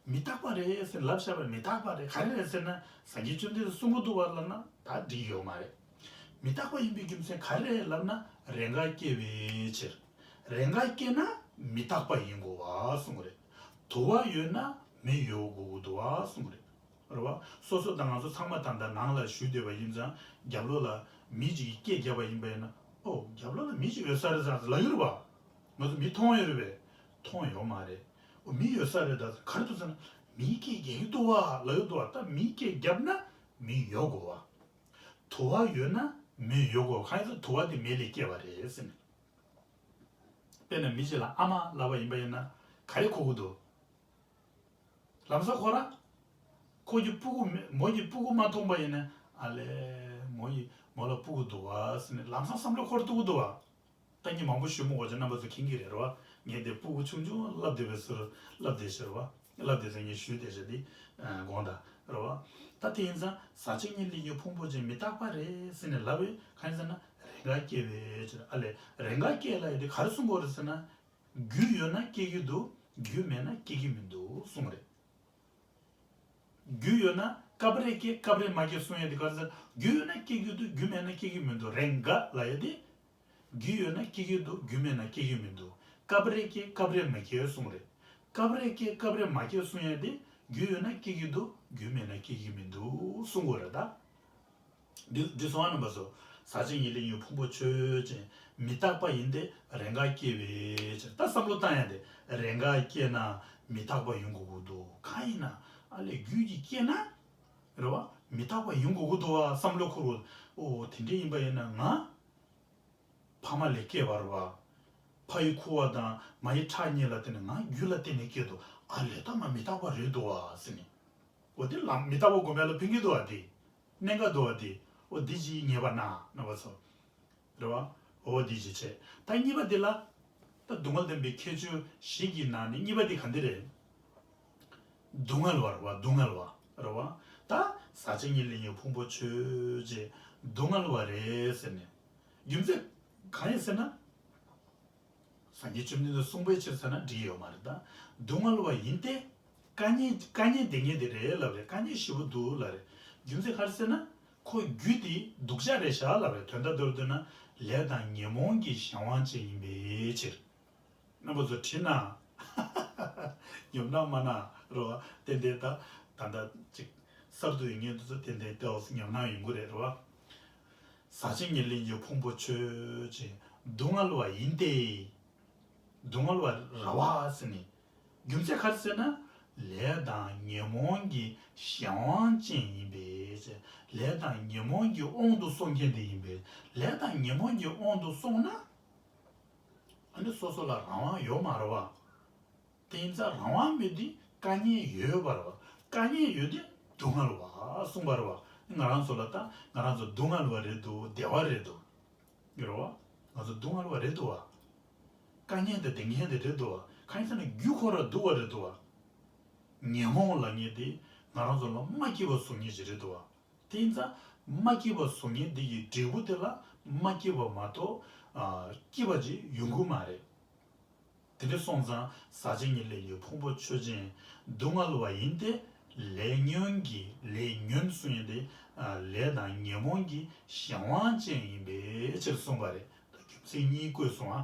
མི་རྟག་པ་རེད་ཟེར་ལབ་བཞག་པ་རེད། མི་རྟག་པ་རེད། ག་རེ་རེད་ཟེར་ན། སངས་རྒྱས་བཅོམ་ལྡན་འདས་གསུང་གི་འདུག་བ་ལབ་ན་ད་འགྲིག་ཡོད་མ་རེད། མི་རྟག་པ་ཡིན་པའི་རྒྱུ་མཚན་ག་རེ་རེད་ལབ་ན། རེས་འགའ་སྐྱེ་བའི་ཕྱིར། རེས་འགའ་སྐྱེ་ན་མི་རྟག་པ་ཡིན་དགོས་པ་གསུངས་རེད། དུ་བ་ཡོད་ན་མེ་ཡོད་དགོས་ཀྱི་འདུག་བ་གསུངས་རེད། རེད་བ། སོ་སོ་དང་ང་ཚོ་ཚང་མ་ད་ལྟ་ནང་ལ་བཞུགས་བསྡད་པ་ཡིན་ཙང་རྒྱབ་ལོགས་ལ་མི་གཅིག་གིས་སྐད་བརྒྱབ་པ་ཡིན་པ་ཡིན་ན། ཨོ་རྒྱབ་ལོགས་ལ་མི་གཅིག་ཡོད་ས་རེད་ཙང་ལབ་ཀྱི་རེད་བ། ང་ཚོ་མི་མཐོང་ཡོད་རེད་པས། མཐོང་ཡོད་མ་རེད། ཨོ་མི་ཡོད་ས་རེད་ད་ག་རེ་འདུག་ཟེར་ན། མིའི་སྐད་རྒྱག་གི་འདུག་བ་ལབ་ཀྱི་འདུག་བ། ད་མིའི་སྐད་བརྒྱབ་ན་མི་ཡོད་དགོས་བ། དུ་བ་ཡོད་ན་མེ་ཡོད་དགོས། གང་ཡིན་ཟེར་དུ་བ་དེ་མེ་ལས་སྐྱེས་པ་རེད་ཟེར་ནས། དཔེར་ན་མི་ཞིག་ལ་ཨ་མ་ལབ་པ་ཡིན་པ་ཡིན་ན་ག་རེ་གོ་གི་འདུག་ལམ་སང་ཁོ་རང་། ཁོ་གི་སྤུ་གུ་མེ་མོ་གི་སྤུ་གུ་མ་མཐོང་པ་ཡིན་ན། ཨ་ལས། མོ་ཡི་མོ་ལ་སྤུ་གུ་འདུག་བ་ཟེར་ནས་ལམ་སང་བསམ་བློ་འཁོར་ཐུབ་ཀྱི་འདུག་བ། ད་ངས་མང་པོ་ཞུ་མི་དགོས་ཀྱི། རྣམ་པ་ཚོ་མཁྱེན་གྱི་རེད་རོ། ངས་དེ་སྤུ་གུ་ཆུང་ཆུང་ལབ་བསྡད་པའི་ཟུར་ལབ་བསྡད་ཤག་རོ། ལབ་བསྡད་ཟེར་ངས་ཞུས་བསྡད་ཤག་དེ་དགོངས་དག་རོ། ད་དེ་ཡིན་ཙང་ཟག་བཅས་ཉེར་ལེན་གྱི་ཕུང་པོ་ཅན་མི་རྟག་པ་རེད་ཟེར་ནས་ལབ་པས། གང་ཡིན་ཟེར་ན་རེས་འགའ་སྐྱེ་བའི་ཕྱིར། ཨ་ལས་རེས་འགའ་སྐྱེ་ལབ་ཡས་དེ་ག་རེ་གསུང་དགོས་རེད་ཟེར་ན། རྒྱུ་ཡོད་ན་སྐྱེ་གི་འདུག་རྒྱུ་མེད་ན་སྐྱེ་གི་མི་འདུག་གསུང་རེད། རྒྱུ་ཡོད་ན་སྐབས་རེ་སྐྱེ་སྐབས་རེ་མ་སྐྱེ་གསུང་ཡས་དེ་ག་རེ་ཟེར། རྒྱུ་ཡོད་ན་སྐྱེ་གི་འདུག་རྒྱུ་མེད་ན་སྐྱེ་གི་མི་འདུག་རེས་འགའ་ལབ་ཡས་དེ། རྒྱུ་ཡོད་ན་སྐྱེ་གི་འདུག་རྒྱུ་མེད་ན་སྐྱེ་གི་མི་འདུག་སྐབས་རེ་སྐྱེ་སྐབས་རེ་མ་སྐྱེ་གསུང་རེད། སྐབས་རེ་སྐྱེ་སྐབས་རེ་མ་སྐྱེ་གསུང་ཡས་དེ། རྒྱུ་ཡོད་ན་སྐྱེ་གི་འདུག་རྒྱུ་མེད་ན་སྐྱེ་གི་མི་འདུག་གསུང་དགོས་རེད་ད། འདི་འདི་སོང་བ་རྣམ་པ་ཚོ། ཟག་བཅས་ཉེར་ལེན་གྱི་ཕུང་པོ་ཆོས་ཅན། མི་རྟག་པ་ཡིན་ཏེ་རེས་འགའ་སྐྱེ་བའི་ཕྱིར། ད་བསམ་བློ་བཏང་ཡ་དེ་རེས་འགའ་སྐྱེ་ན་མི་རྟག་པ་ཡིན་དགོས་ཀྱི་འདུག་གང་ཡིན་ན་ཨ་ལས་རྒྱུ་གིས་སྐྱེ་ན་རེད་བ། མི་རྟག་པ་ཡིན་དགོས་ཀྱི་འདུག་བ་བསམ་བློ་འཁོར་བ། ཨོ་དེ་འདྲ་ཡིན་པ་ཡིན་ན་ང་ཕ་མ་ལས་སྐྱེས་པ་རེད་བ། ཕ་ཡི་ཁུ་བ་དང་མ་ཡི་ཁྲག་གཉིས་ལ་བརྟེན་ནས་ང་རྒྱུ་ལ་བརྟེན་ནས་སྐྱེས་འདུག་ཨ་ལས་ད་ང་མི་རྟག་པ་རེད་འདུག་བ་ཟེར་ནས། འོ་དེ་ལམ་མི་རྟག་པ་སྒོམ་ཡ་ལ་ཕན་གྱི་འདུག་བ་དེ། གནད་འགག་འདུག་བ་དེ། འོ་འདི་ཅིག་ངེས་པ་ན་རྣམ་པ་ཚོ། རེད་བ། འོ་འདི་ཅིག་བྱས། ད་གཉིས་པ་དེ་ལ། ད་སྡུག་བསྔལ་བདེན་པའི་ཁྱད་ཆོས་བཞི་གི་ནང་ནས་གཉིས་པ་དེ་ག་འདི་རེད། སྡུག་བསྔལ་བ་རེད་བ། སྡུག་བསྔལ་བ་རེད་བ། ད་ཟག་བཅས་ཉེར་ལེན་གྱི་ཕུང་པོ་ཆོས་ཅན་སྡུག་བསྔལ་བ་རེད་ཟེར་ནས། རྒྱུ་མཚན་གང་ཡིན་ཟེར་ན། སངས་རྒྱས་བཅོམ་ལྡན་འདས་གསུངས་པའི་ཕྱིར་ཟེར་ན་འགྲིག་ཡོད་མ་རེད་ད། སྡུག་བསྔལ་བ་ཡིན་ཏེ། དཀའ་ངལ་དཀའ་ངལ་དེ་ངེས་དེ་རེད་ལབ་རེད། དཀའ་ངལ་ཞེ་པོ་འདུག་ལབ་རེད། རྒྱུ་མཚན་ག་རེ་ཟེར་ན། ཁོ་རྒྱུ་དེ་སྡུག་ཅག་རེད་ཤག་ལབ་རེད། དོན་དག་མདོར་བསྡུས་ན་ལས་དང་ཉོན་མོངས་ཀྱི་གཞན་དབང་ཅན་ཡིན་པའི་ཕྱིར། རྣམ་པ་ཚོ་དྲིས་ན། ཉོབ་སྣང་མ་ན་རོ། ཏན་ཏན་ད་ད་ད་ཅིག་གསར་དུ་ཡིན་ངེས་འདུག་ཚོ་ཏན་ཏན་ཏེའོ་ཉོབ་སྣང་ཡོང་གི་རེད་རོ། ཟག་བཅས་ཉེར་ལེན་གྱི་ཕུང་པོ་ཆོས་ཅན་སྡུག་བསྔལ་བ་ཡིན་ཏེ། སྡུག་བསྔལ་བ་རེད་བ་ཟེར་ནས། རྒྱུ་མཚན་ག་རེ་ཟེར་ན། ལས་དང་ཉོན་མོངས་ཀྱི་གཞན་དབང་ཅན་ཡིན་པས། ལས་དང་ཉོན་མོངས་ཀྱི་དབང་དུ་སོང་མཁན་དེ་ཡིན་པས། ལས་དང་ཉོན་མོངས་ཀྱི་དབང་དུ་སོང་ན། ཨ་ནི་སོ་སོ་ལ་རང་དབང་ཡོད་མ་རེད་བ། དེ་ཡིན་ཙང་རང་དབང་མེད་དུས་དཀའ་ངལ་ཡོད་པ་རེད་བ། དཀའ་ངལ་ཡོད་དུས་སྡུག་བསྔལ་བ་གསུངས་པ་རེད་བ། ང་རང་ཚོ་ལ་ད་ང་རང་ཚོ་སྡུག་བསྔལ་བ་རེད་འདུག་བདེ་བ་རེད་འདུག་ཡོད་རེད་བ། ང་ཚོ་སྡུག་བསྔལ་བ་རེད་འདུག་བ། དཀའ་ངལ་དང་བདེ་ངལ་དེ་རེད་འདུག་བ། གང་ཡིན་ཟེར་ན་རྒྱུ་ཁོ་རང་སྡུག་བ་རེད་འདུག་བ། ཉོན་མོངས་ལབ་མཁན་དེ་ང་རང་ཚོ་ལ་མ་སྐྱིད་པ་བཟོ་མཁན་ཞིག་རེད་འདུག་བ། དེ་ཡིན་ཙང་མ་སྐྱིད་པ་བཟོ་མཁན་འདི་ཡི་འབྲས་བུ་དེ་ལ་མ་སྐྱིད་པ་མ་གཏོགས་ཨ་སྐྱིད་པ་ཅིག་ཡོང་གི་མ་རེད། དེ་འདྲ་སོང་ཙང་ཟག་བཅས་ཉེར་ལེན་གྱི་ཕུང་པོ་ཆོས་ཅན་སྡུག་བསྔལ་བ་ཡིན་ཏེ། ལས་ཉོན་གྱི་ལས་ཉོན་གསུང་ཡས་དེ་ཨ་ལས་དང་ཉོན་མོངས་ཀྱི་གཞན་དབང་ཅན་ཡིན་པའི་ཕྱིར་གསུངས་པ་རེད། ད་རྒྱུ་མཚན་གཉིས་བཀོད་སོང་ཨ།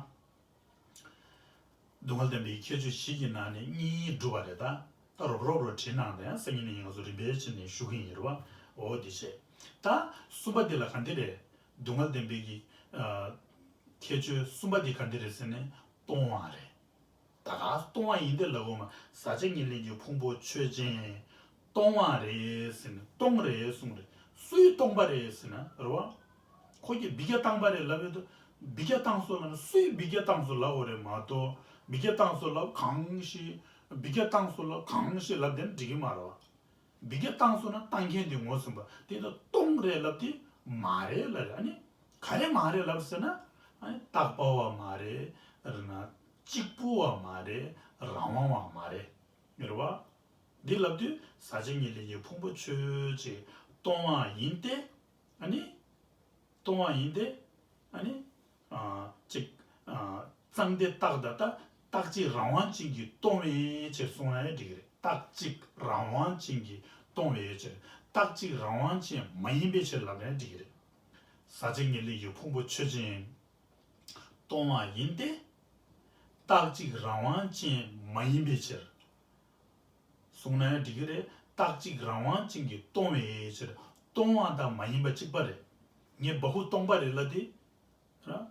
སྡུག་བསྔལ་བདེན་པའི་ཁྱད་ཆོས་བཞི་གི་ནང་ནས་གཉིས་སྒྲུབ་པ་རེད་ད། ད་རོབ་རོབ་རོ་བྲིས་གནང་དེ་སང་ཉིན་ནས་ང་ཚོ་རིམ་པས་ཕྱིན་ནས་ཞུ་གི་ཡིན་རེད་བ། འོ་དེ་བྱས། ད་གསུམ་པ་དེ་ལ་ག་འདི་རེད། སྡུག་བསྔལ་བདེན་པའི་གི་ཨ་ཁྱད་ཆོས་གསུམ་པ་དེ་ག་འདི་རེད་ཟེར་ནས་སྟོང་བ་རེད། ད་ག་སྟོང་བ་ཡིན་ཏེ་ལབ་དགོས་མ། ཟག་བཅས་ཉེར་ལེན་གྱི་ཕུང་པོ་ཆོས་ཅན། སྟོང་བ་རེད་ཟེར་ན་སྟོང་རེད་གསུངས་རེད། སུའི་སྟོང་པ་རེད་ཟེར་ན་རེད་བ། ཁོ་གིས་བི་ག་བཏང་པ་རེད་ལབ་ཡོད་དུ། འབུད་རྒྱག་བཏང་སོང་ལབ་ན་སུས་འབུད་རྒྱག་བཏང་སོང་ལབ་དགོས་རེད་མ་གཏོགས། འབུད་རྒྱག་བཏང་སོང་ལབ་གང་ཞིག་འབུད་རྒྱག་བཏང་སོང་ལབ་གང་ཞིག་ལབ་དེ་འགྲིག་གི་མ་རེད་བ། འབུད་རྒྱག་བཏང་སོང་ན་བཏང་མཁན་དེ་ངོ་ཟིན་པ་དེ་ད་སྟོང་རེད་ལབ་དེ་མ་རེད་ལབ་རེད། ཨ་ནི་ག་རེ་མ་རེད་ལབ་ཟེར་ན། ཨ་ནི་རྟག་པ་བ་མ་རེད། རེད་ན་གཅིག་པུ་བ་མ་རེད། རང་དབང་བ་མ་རེད། རེད་བ། འདི་ལབ་དུས་ཟག་བཅས་ཉེར་ལེན་གྱི་ཕུང་པོ་ཆོས་ཅན་སྟོང་བ་ཡིན་ཏེ། ཨ་ནི། སྟོང་བ་ཡིན་ཏེ། ཨ་ནི། ཨ། གཅིག་ཨ། གཙང་བདེ་རྟག་ད་ལྟ་རྟག་གཅིག་རང་དབང་ཅན་གྱིས་སྟོང་བའི་ཕྱིར་གསུངས་ན་ཡང་འགྲིག་གི་རེད། རྟག་གཅིག་རང་དབང་ཅན་གྱིས་སྟོང་བའི་ཕྱིར། རྟག་གཅིག་རང་དབང་ཅན་མ་ཡིན་པའི་ཕྱིར་ལབ་ན་ཡང་འགྲིག་གི་རེད། ཟག་བཅས་ཉེར་ལེན་གྱི་ཕུང་པོ་ཆོས་ཅན། སྟོང་བ་ཡིན་ཏེ། རྟག་གཅིག་རང་དབང་ཅན་མ་ཡིན་པའི་ཕྱིར། གསུངས་ན་ཡང་འགྲིག་གི་རེད། རྟག་གཅིག་རང་དབང་ཅན་གྱིས་སྟོང་བའི་ཕྱིར། སྟོང་བ་དང་མ་ཡིན་པ་གཅིག་པ་རེད། ངས་བ་ཁུ་སྟོང་པ་རེད་ལབ་དེ། ར།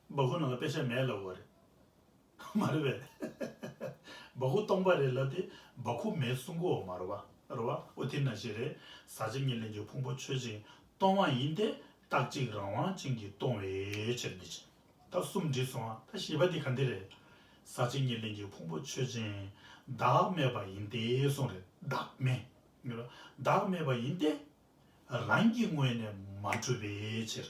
བ་ཁུ་ནང་ལ་དཔེ་ཆ་མེད་ལབ་དགོས་རེད། མ་རེད་པས། བ་ཁུ་སྟོང་པ་རེད་ལབ་དེ་བ་ཁུ་མེད་གསུང་གི་ཡོད་མ་རེད་བ། རེད་བ། ཨོ་དེ་ནང་བཞིན་རེད། ཟག་བཅས་ཉེར་ལེན་གྱི་ཕུང་པོ་ཆོས་ཅན་སྟོང་བ་ཡིན་ཏེ། རྟག་གཅིག་རང་དབང་ཅན་གྱིས་སྟོང་བའི་ཕྱིར་འདི་ཅན། ད་གསུམ་འགྲིག་སོང་ཨ། ད་བཞི་པ་འདི་ག་འདི་རེད། ཟག་བཅས་ཉེར་ལེན་གྱི་ཕུང་པོ་ཆོས་ཅན་བདག་མེད་པ་ཡིན་ཏེ་གསུངས་རེད། བདག་མེད། བདག་མེད་པ་ཡིན་ཏེ། རང་གི་ངོས་ནས་མ་གྲུབ་པའི་ཕྱིར།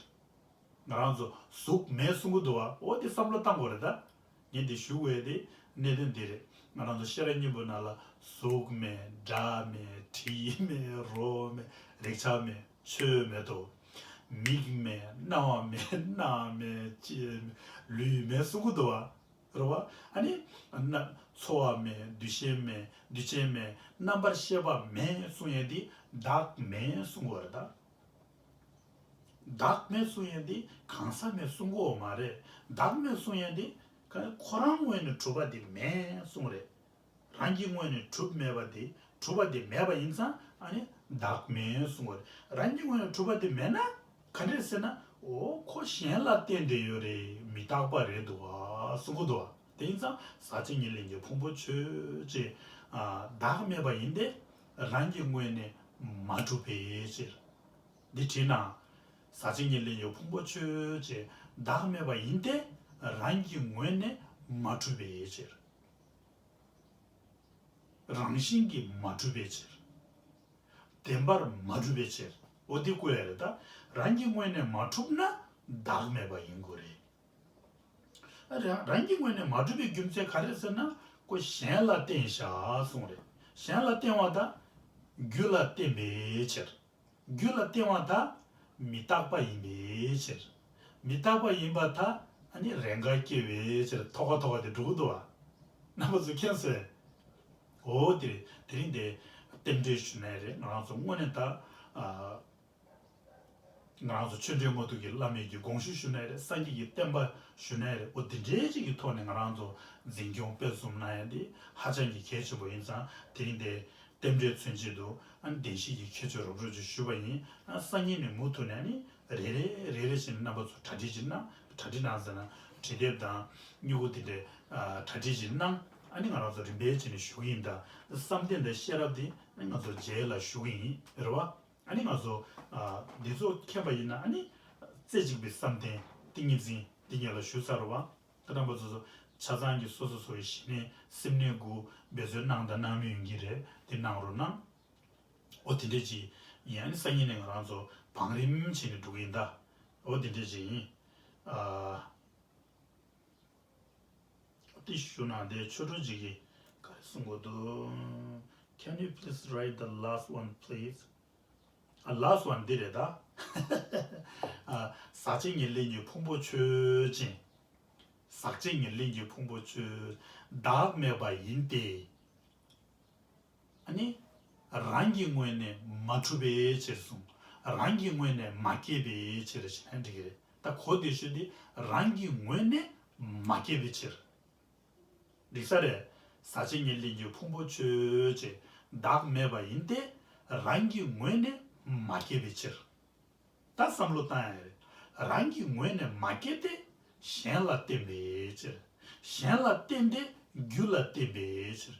ང་རང་ཚོ་གཟུགས་མེད་གསུང་གི་འདུག་བ། འོ་དེ་བསམ་བློ་བཏང་དགོས་རེད་ད། ངས་འདི་ཞུ་དགོས་དེ་གནད་དོན་འདི་རེད། ང་རང་ཚོ་ཤེས་རབ་སྙིང་པོ་ནང་ལ་གཟུགས་མེད། སྒྲ་མེད། དྲི་མེད། རོ་མེད། རེག་བྱ་མེད། ཆོས་མེད་དོ། མིག་མེད། རྣ་བ་མེད། སྣ་མེད། ལྕེ་མེད། ལུས་མེད་གསུང་གི་འདུག་བ། རེད་བ། ཨ་ནི། ན། ཚོར་བ་མེད། འདུ་ཤེས་མེད། འདུ་བྱེད་མེད། རྣམ་པར་ཤེས་པ་མེད་གསུང་ཡས་འདི་བདག་མེད་གསུང་གི་ཡོད་རེད་ད། བདག་མེད་གསུང་ཡས་འདི་གང་ཟག་མེད་གསུང་གི་ཡོད་མ་རེད། བདག་མེད་གསུང་ཡས་འདི་ཁོ་རང་ངོས་ནས་གྲུབ་པ་འདི་མེད་གསུང་རེད། རང་གི་ངོས་ནས་གྲུབ་མེད་པ་དེ། གྲུབ་པ་དེ་མེད་པ་ཡིན་ཙང་ཨ་ནི་བདག་མེད་གསུང་གི་རེད། རང་གི་ངོས་ནས་གྲུབ་པ་དེ་མེད་ན་ག་འདྲས་ཟེར་ན། འོ་ཁོ་གཞན་ལ་བརྟེན་ཏེ་ཡོད་རེད། མི་རྟག་པ་རེད་འདུག་བ་གསུང་གི་འདུག་བ། དེ་ཡིན་ཙང་ཟག་བཅས་ཉེར་ལེན་གྱི་ཕུང་པོ་ཆོས་ཅན། ཨ། བདག་མེད་པ་ཡིན་ཏེ། རང་གི་ངོས་ནས་མ་གྲུབ་པའི་ཕྱིར། འདི་བྲིས་ན། ཟག་བཅས་ཉེར་ལེན་གྱི་ཕུང་པོ་ཆོས་ཅན་བདག་མེད་པ་ཡིན་ཏེ། རང་གི་ངོས་ནས་མ་གྲུབ་པའི་ཕྱིར། རང་བཞིན་གྱིས་མ་གྲུབ་པའི་ཕྱིར། བདེན་པར་མ་གྲུབ་པའི་ཕྱིར། འོ་འདི་བཀོད་ཡ་རེད་ད། རང་གི་ངོས་ནས་མ་གྲུབ་ན་བདག་མེད་པ་ཡིན་དགོས་རེད། ཨ་རང་རང་གི་ངོས་ནས་མ་གྲུབ་པའི་རྒྱུ་མཚན་ག་རེ་ཟེར་ན། ཁོ་གཞན་ལ་བརྟེན་བཞག་གསུངས་རེད། གཞན་ལ་བརྟེན་པ་དང་། རྒྱུ་ལ་བརྟེན་པའི་ཕྱིར། རྒྱུ་ལ་བརྟེན་པ་དག་མི་རྟག་པ་ཡིན་པའི་ཕྱིར། མི་རྟག་པ་ཡིན་པ་དག་ཨ་ནི་རེས་འགའ་སྐྱེ་བའི་ཕྱིར། ཐོག་ཁ་ཐོག་ཁ་དེ་འགྲོ་གི་འདུག་བ། རྣམ་པ་ཚོ་མཁྱེན་སོང་། འོ་དེ་རེད། དེ་རིང་དེ་རྟེན་འབྲེལ་ཞུ་ན་ཡང་རེད། ང་རང་ཚོ་དངོས་གནས་ད། ཨ། ང་རང་ཚོ་ཆོས་འབྲེལ་དངོས་གྲུབ་ཀྱི་བླ་མེད་ཀྱི་དགོངས་ཞུ་ཞུ་ན་ཡང་རེད། སངས་རྒྱས་ཀྱི་བསྟན་པ་ཞུ་ན་ཡང་རེད། འོ་དེ་འདྲའི་ཅིག་གི་ཐོག་ནས་ང་རང་ཚོ་འཛིན་སྐྱོང་སྤེལ་གསུམ་གནང་ཡ་འདི་ཧ་ཅང་གི་གལ་ཆེན་པོ་ཡིན་ཙང་། དེ་རིང་དེ། རྟེན་འབྲེལ་མཚོན་བྱེད་དུ་ཨ་ནི་བདེན་བཞི་གི་ཁྱད་ཆོས་རོབ་རོབ་ཅིག་ཞུས་པ་ཡིན། ཨ། སང་ཉིན་ནས་མུ་མཐུད་ནས་ཨ་ནི་རེ་རེ་རེ་རེ་བྱས་ནས་རྣམ་པ་ཚོ་གྲ་སྒྲིག་ཅིག་གནང་། གྲ་སྒྲིག་གནང་ཟེར་ན་བྲིས་དེབ་དང་སྨྱུ་གུ་དེ་འདྲས། ཨ། གྲ་སྒྲིག་ཅིག་གནང་། ཨ་ནི་ང་རང་ཚོ་རིམ་པས་བྱས་ནས་ཞུ་གི་ཡིན། ད་བསམ་གཏན་དང་ཤེས་རབ་དེ་ཨ་ནི་ང་ཚོ་རྗེས་ལ་ཞུ་གི་ཡིན། རེད་བ། ཨ་ནི་ང་ཚོ། ཨ། འདི་ཚོ་མཁྱེན་པ་ཡིན་ན་ཨ་ནི་རྩེ་གཅིག་པའི་བསམ་གཏན་ཏིང་ངེ་འཛིན་འདི་ཉིད་ལ་ཞུ་ཚར་རེད་བ། ད་རྣམ་པ་ཚོ་ཚོ་ཆ་ཚང་གི་སོ་སོ་སོ་ཡི་ཞི་གནས་སེམས་གནས་དགུ་འབད་རྩོལ་གནང་དང་གནང་མུས་ཡིན་གྱི་རེད། དེ་གནང་རོགས་གནང་། འོ་དེ་འདྲས་ཅིག་ཡིན། ཨ་ནི་སང་ཉིན་ནས་ང་རང་ཚོ་བང་རིམ་བྱས་ནས་འགྲོ་གི་ཡིན་ད། འོ་དེ་འདྲས་ཅིག་ཡིན། ཨ། དེ་ཞུ་ན་དེ་ཆོས་གྲོགས་ཅིག་གིས་ག་རེ་གསུང་གི་འདུག Can you please write the last one, please? ཨ། last one འདི་རེད་ད། ཨ། ཟག་བཅས་ཉེར་ལེན་གྱི་ཕུང་པོ་ཆོས་ཅན། ཟག་བཅས་ཉེར་ལེན་གྱི་ཕུང་པོ་ཆོས་བདག་མེད་པ་ཡིན་ཏེ། ཨ་ནི། རང་གི་ངོས་ནས་མ་གྲུབ་པའི་ཕྱིར་གསུངས། རང་གི་ངོས་ནས་མ་སྐྱེས་པའི་ཕྱིར་ཞེས་ན་འགྲིག་གི་རེད། ད་གོ་བདེ་ཤོས་འདི་རང་གི་ངོས་ནས་མ་སྐྱེས་པའི་ཕྱིར། འགྲིག་ས་རེད། ཟག་བཅས་ཉེར་ལེན་གྱི་ཕུང་པོ་ཆོས་ཅན་བདག་མེད་པ་ཡིན་ཏེ། རང་གི་ངོས་ནས་མ་སྐྱེས་པའི་ཕྱིར། ད་བསམ་བློ་བཏང་ཡ་རེད། རང་གི་ངོས་ནས་མ་སྐྱེས་ཏེ་གཞན་ལ་བརྟེན་པའི་ཕྱིར། གཞན་ལ་བརྟེན་ཏེ་རྒྱུ་ལ་བརྟེན་པའི་ཕྱིར།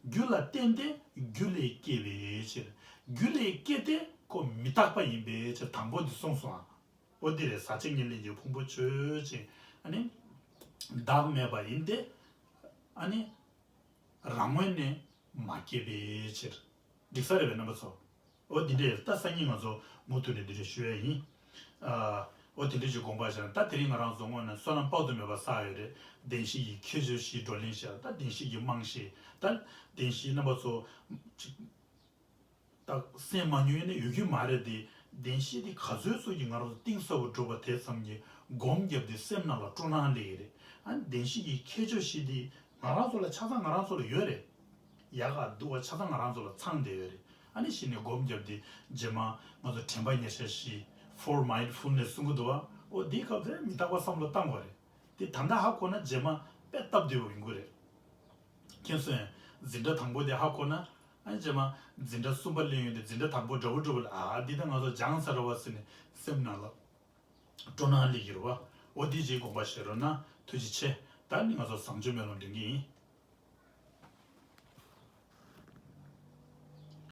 རྒྱུ་ལ་བརྟེན་ཏེ་རྒྱུ་ལས་སྐྱེས་པའི་ཕྱིར། རྒྱུ་ལས་སྐྱེས་ཏེ་ཁོ་མི་རྟག་པ་ཡིན་པའི་ཕྱིར། དང་པོ་འདི་གསུངས་སོང་ཨ། འོ་འདི་རེད། ཟག་བཅས་ཉེར་ལེན་གྱི་ཕུང་པོ་ཆོས་ཅན། ཨ་ནི་བདག་མེད་པ་ཡིན་ཏེ། ཨ་ནི་རང་ངོས་ནས་མ་སྐྱེས་པའི་ཕྱིར། འགྲིག་ས་རེད་པས་རྣམ་པ་ཚོ། འོ་འདི་འདྲས་ད་སང་ཉིན་ང་ཚོ་མུ་མཐུད་ནས་འདི་འདྲས་ཞུ་ཡ་ཡིན། ཨ། འོ་དེ་འདྲས་ཀྱི་དགོངས་པ་བཞག་ན། ད་དེ་རིང་ང་རང་ཚོ་དངོས་གནས་བསོད་ནམས་དཔག་ཏུ་མེད་པ་བསགས་ཡོད་རེད། བདེན་བཞིའི་ཁྱད་ཆོས་བཞི་བགྲོ་གླེང་བྱས། ད་བདེན་བཞི་གི་རྨང་གཞི། ད་བདེན་བཞི་རྣམ་པ་ཚོ་ཅིག་ད་གསན་མ་མྱོང་ཡིན་ན་ཡོད་ཀྱི་མ་རེད་དེ། བདེན་བཞི་དེ་ག་ཚོད་ཙམ་གྱིས་ང་རང་ཚོ་གཏིང་ཟབ་པོ་འགྲོ་བ་དེ་ཙམ་གྱིས་སྒོམ་བརྒྱབ་སྟེ་སེམས་ནང་ལ་སྤྲོ་སྣང་སླེབས་ཀྱི་རེད། ཨ་ནི་བདེན་བཞི་གི་ཁྱད་ཆོས་བཞི་དེ་ང་རང་ཚོ་ལ་ཆ་ཚང་ང་རང་ཚོ་ལ་ཡོད་རེད། ཡག་ག་སྡུག་ག་ཆ་ཚང་ང་རང་ཚོ་ལ་ཚང་བསྡད་ཡོད་རེད། ཨ་ནི་གཞི་ནས་སྒོམ་བརྒྱབ་སྟེ་རྗེས་མ་ང་ཚོ་དྲན་པ་ཉེར་བཞག་བཞི། For mindfulness གསུང་གི་འདུག་བ། འོ་དེའི་སྐབས་དེ་མི་རྟག་པ་བསམ་བློ་བཏང་དགོས་རེད། དེ་ད་ལྟ་ཧ་གོ་ན་རྗེས་མ་དཔེ་སྟབས་བདེ་བོ་ཡོང་གི་རེད། ཁྱེད་ཚོས་འཛིན་གྲྭ་དང་པོ་དེ་ཧ་གོ་ན། ཨ་ནི་རྗེས་མ་འཛིན་གྲྭ་གསུམ་པ་སླེབས་ཡོང་དུས་འཛིན་གྲྭ་དང་པོ་འདྲ་པོ་འདྲ་པོ་ལ། ཨ་འདི་ད་ང་ཚོ་སྦྱངས་ཚར་བ་ཟེར་ནས་སེམས་ནང་ལ་སྤྲོ་སྣང་སླེབས་ཀྱི་རེད་བ། འོ་འདི་ཅིག་དགོངས་པ་བཞེས་རོགས་གནང་། ཐུགས་རྗེ་ཆེ། ད་ནི་ང་ཚོ་བཟང་སྤྱོད་སྨོན་ལམ་འདོན་གྱི་ཡིན།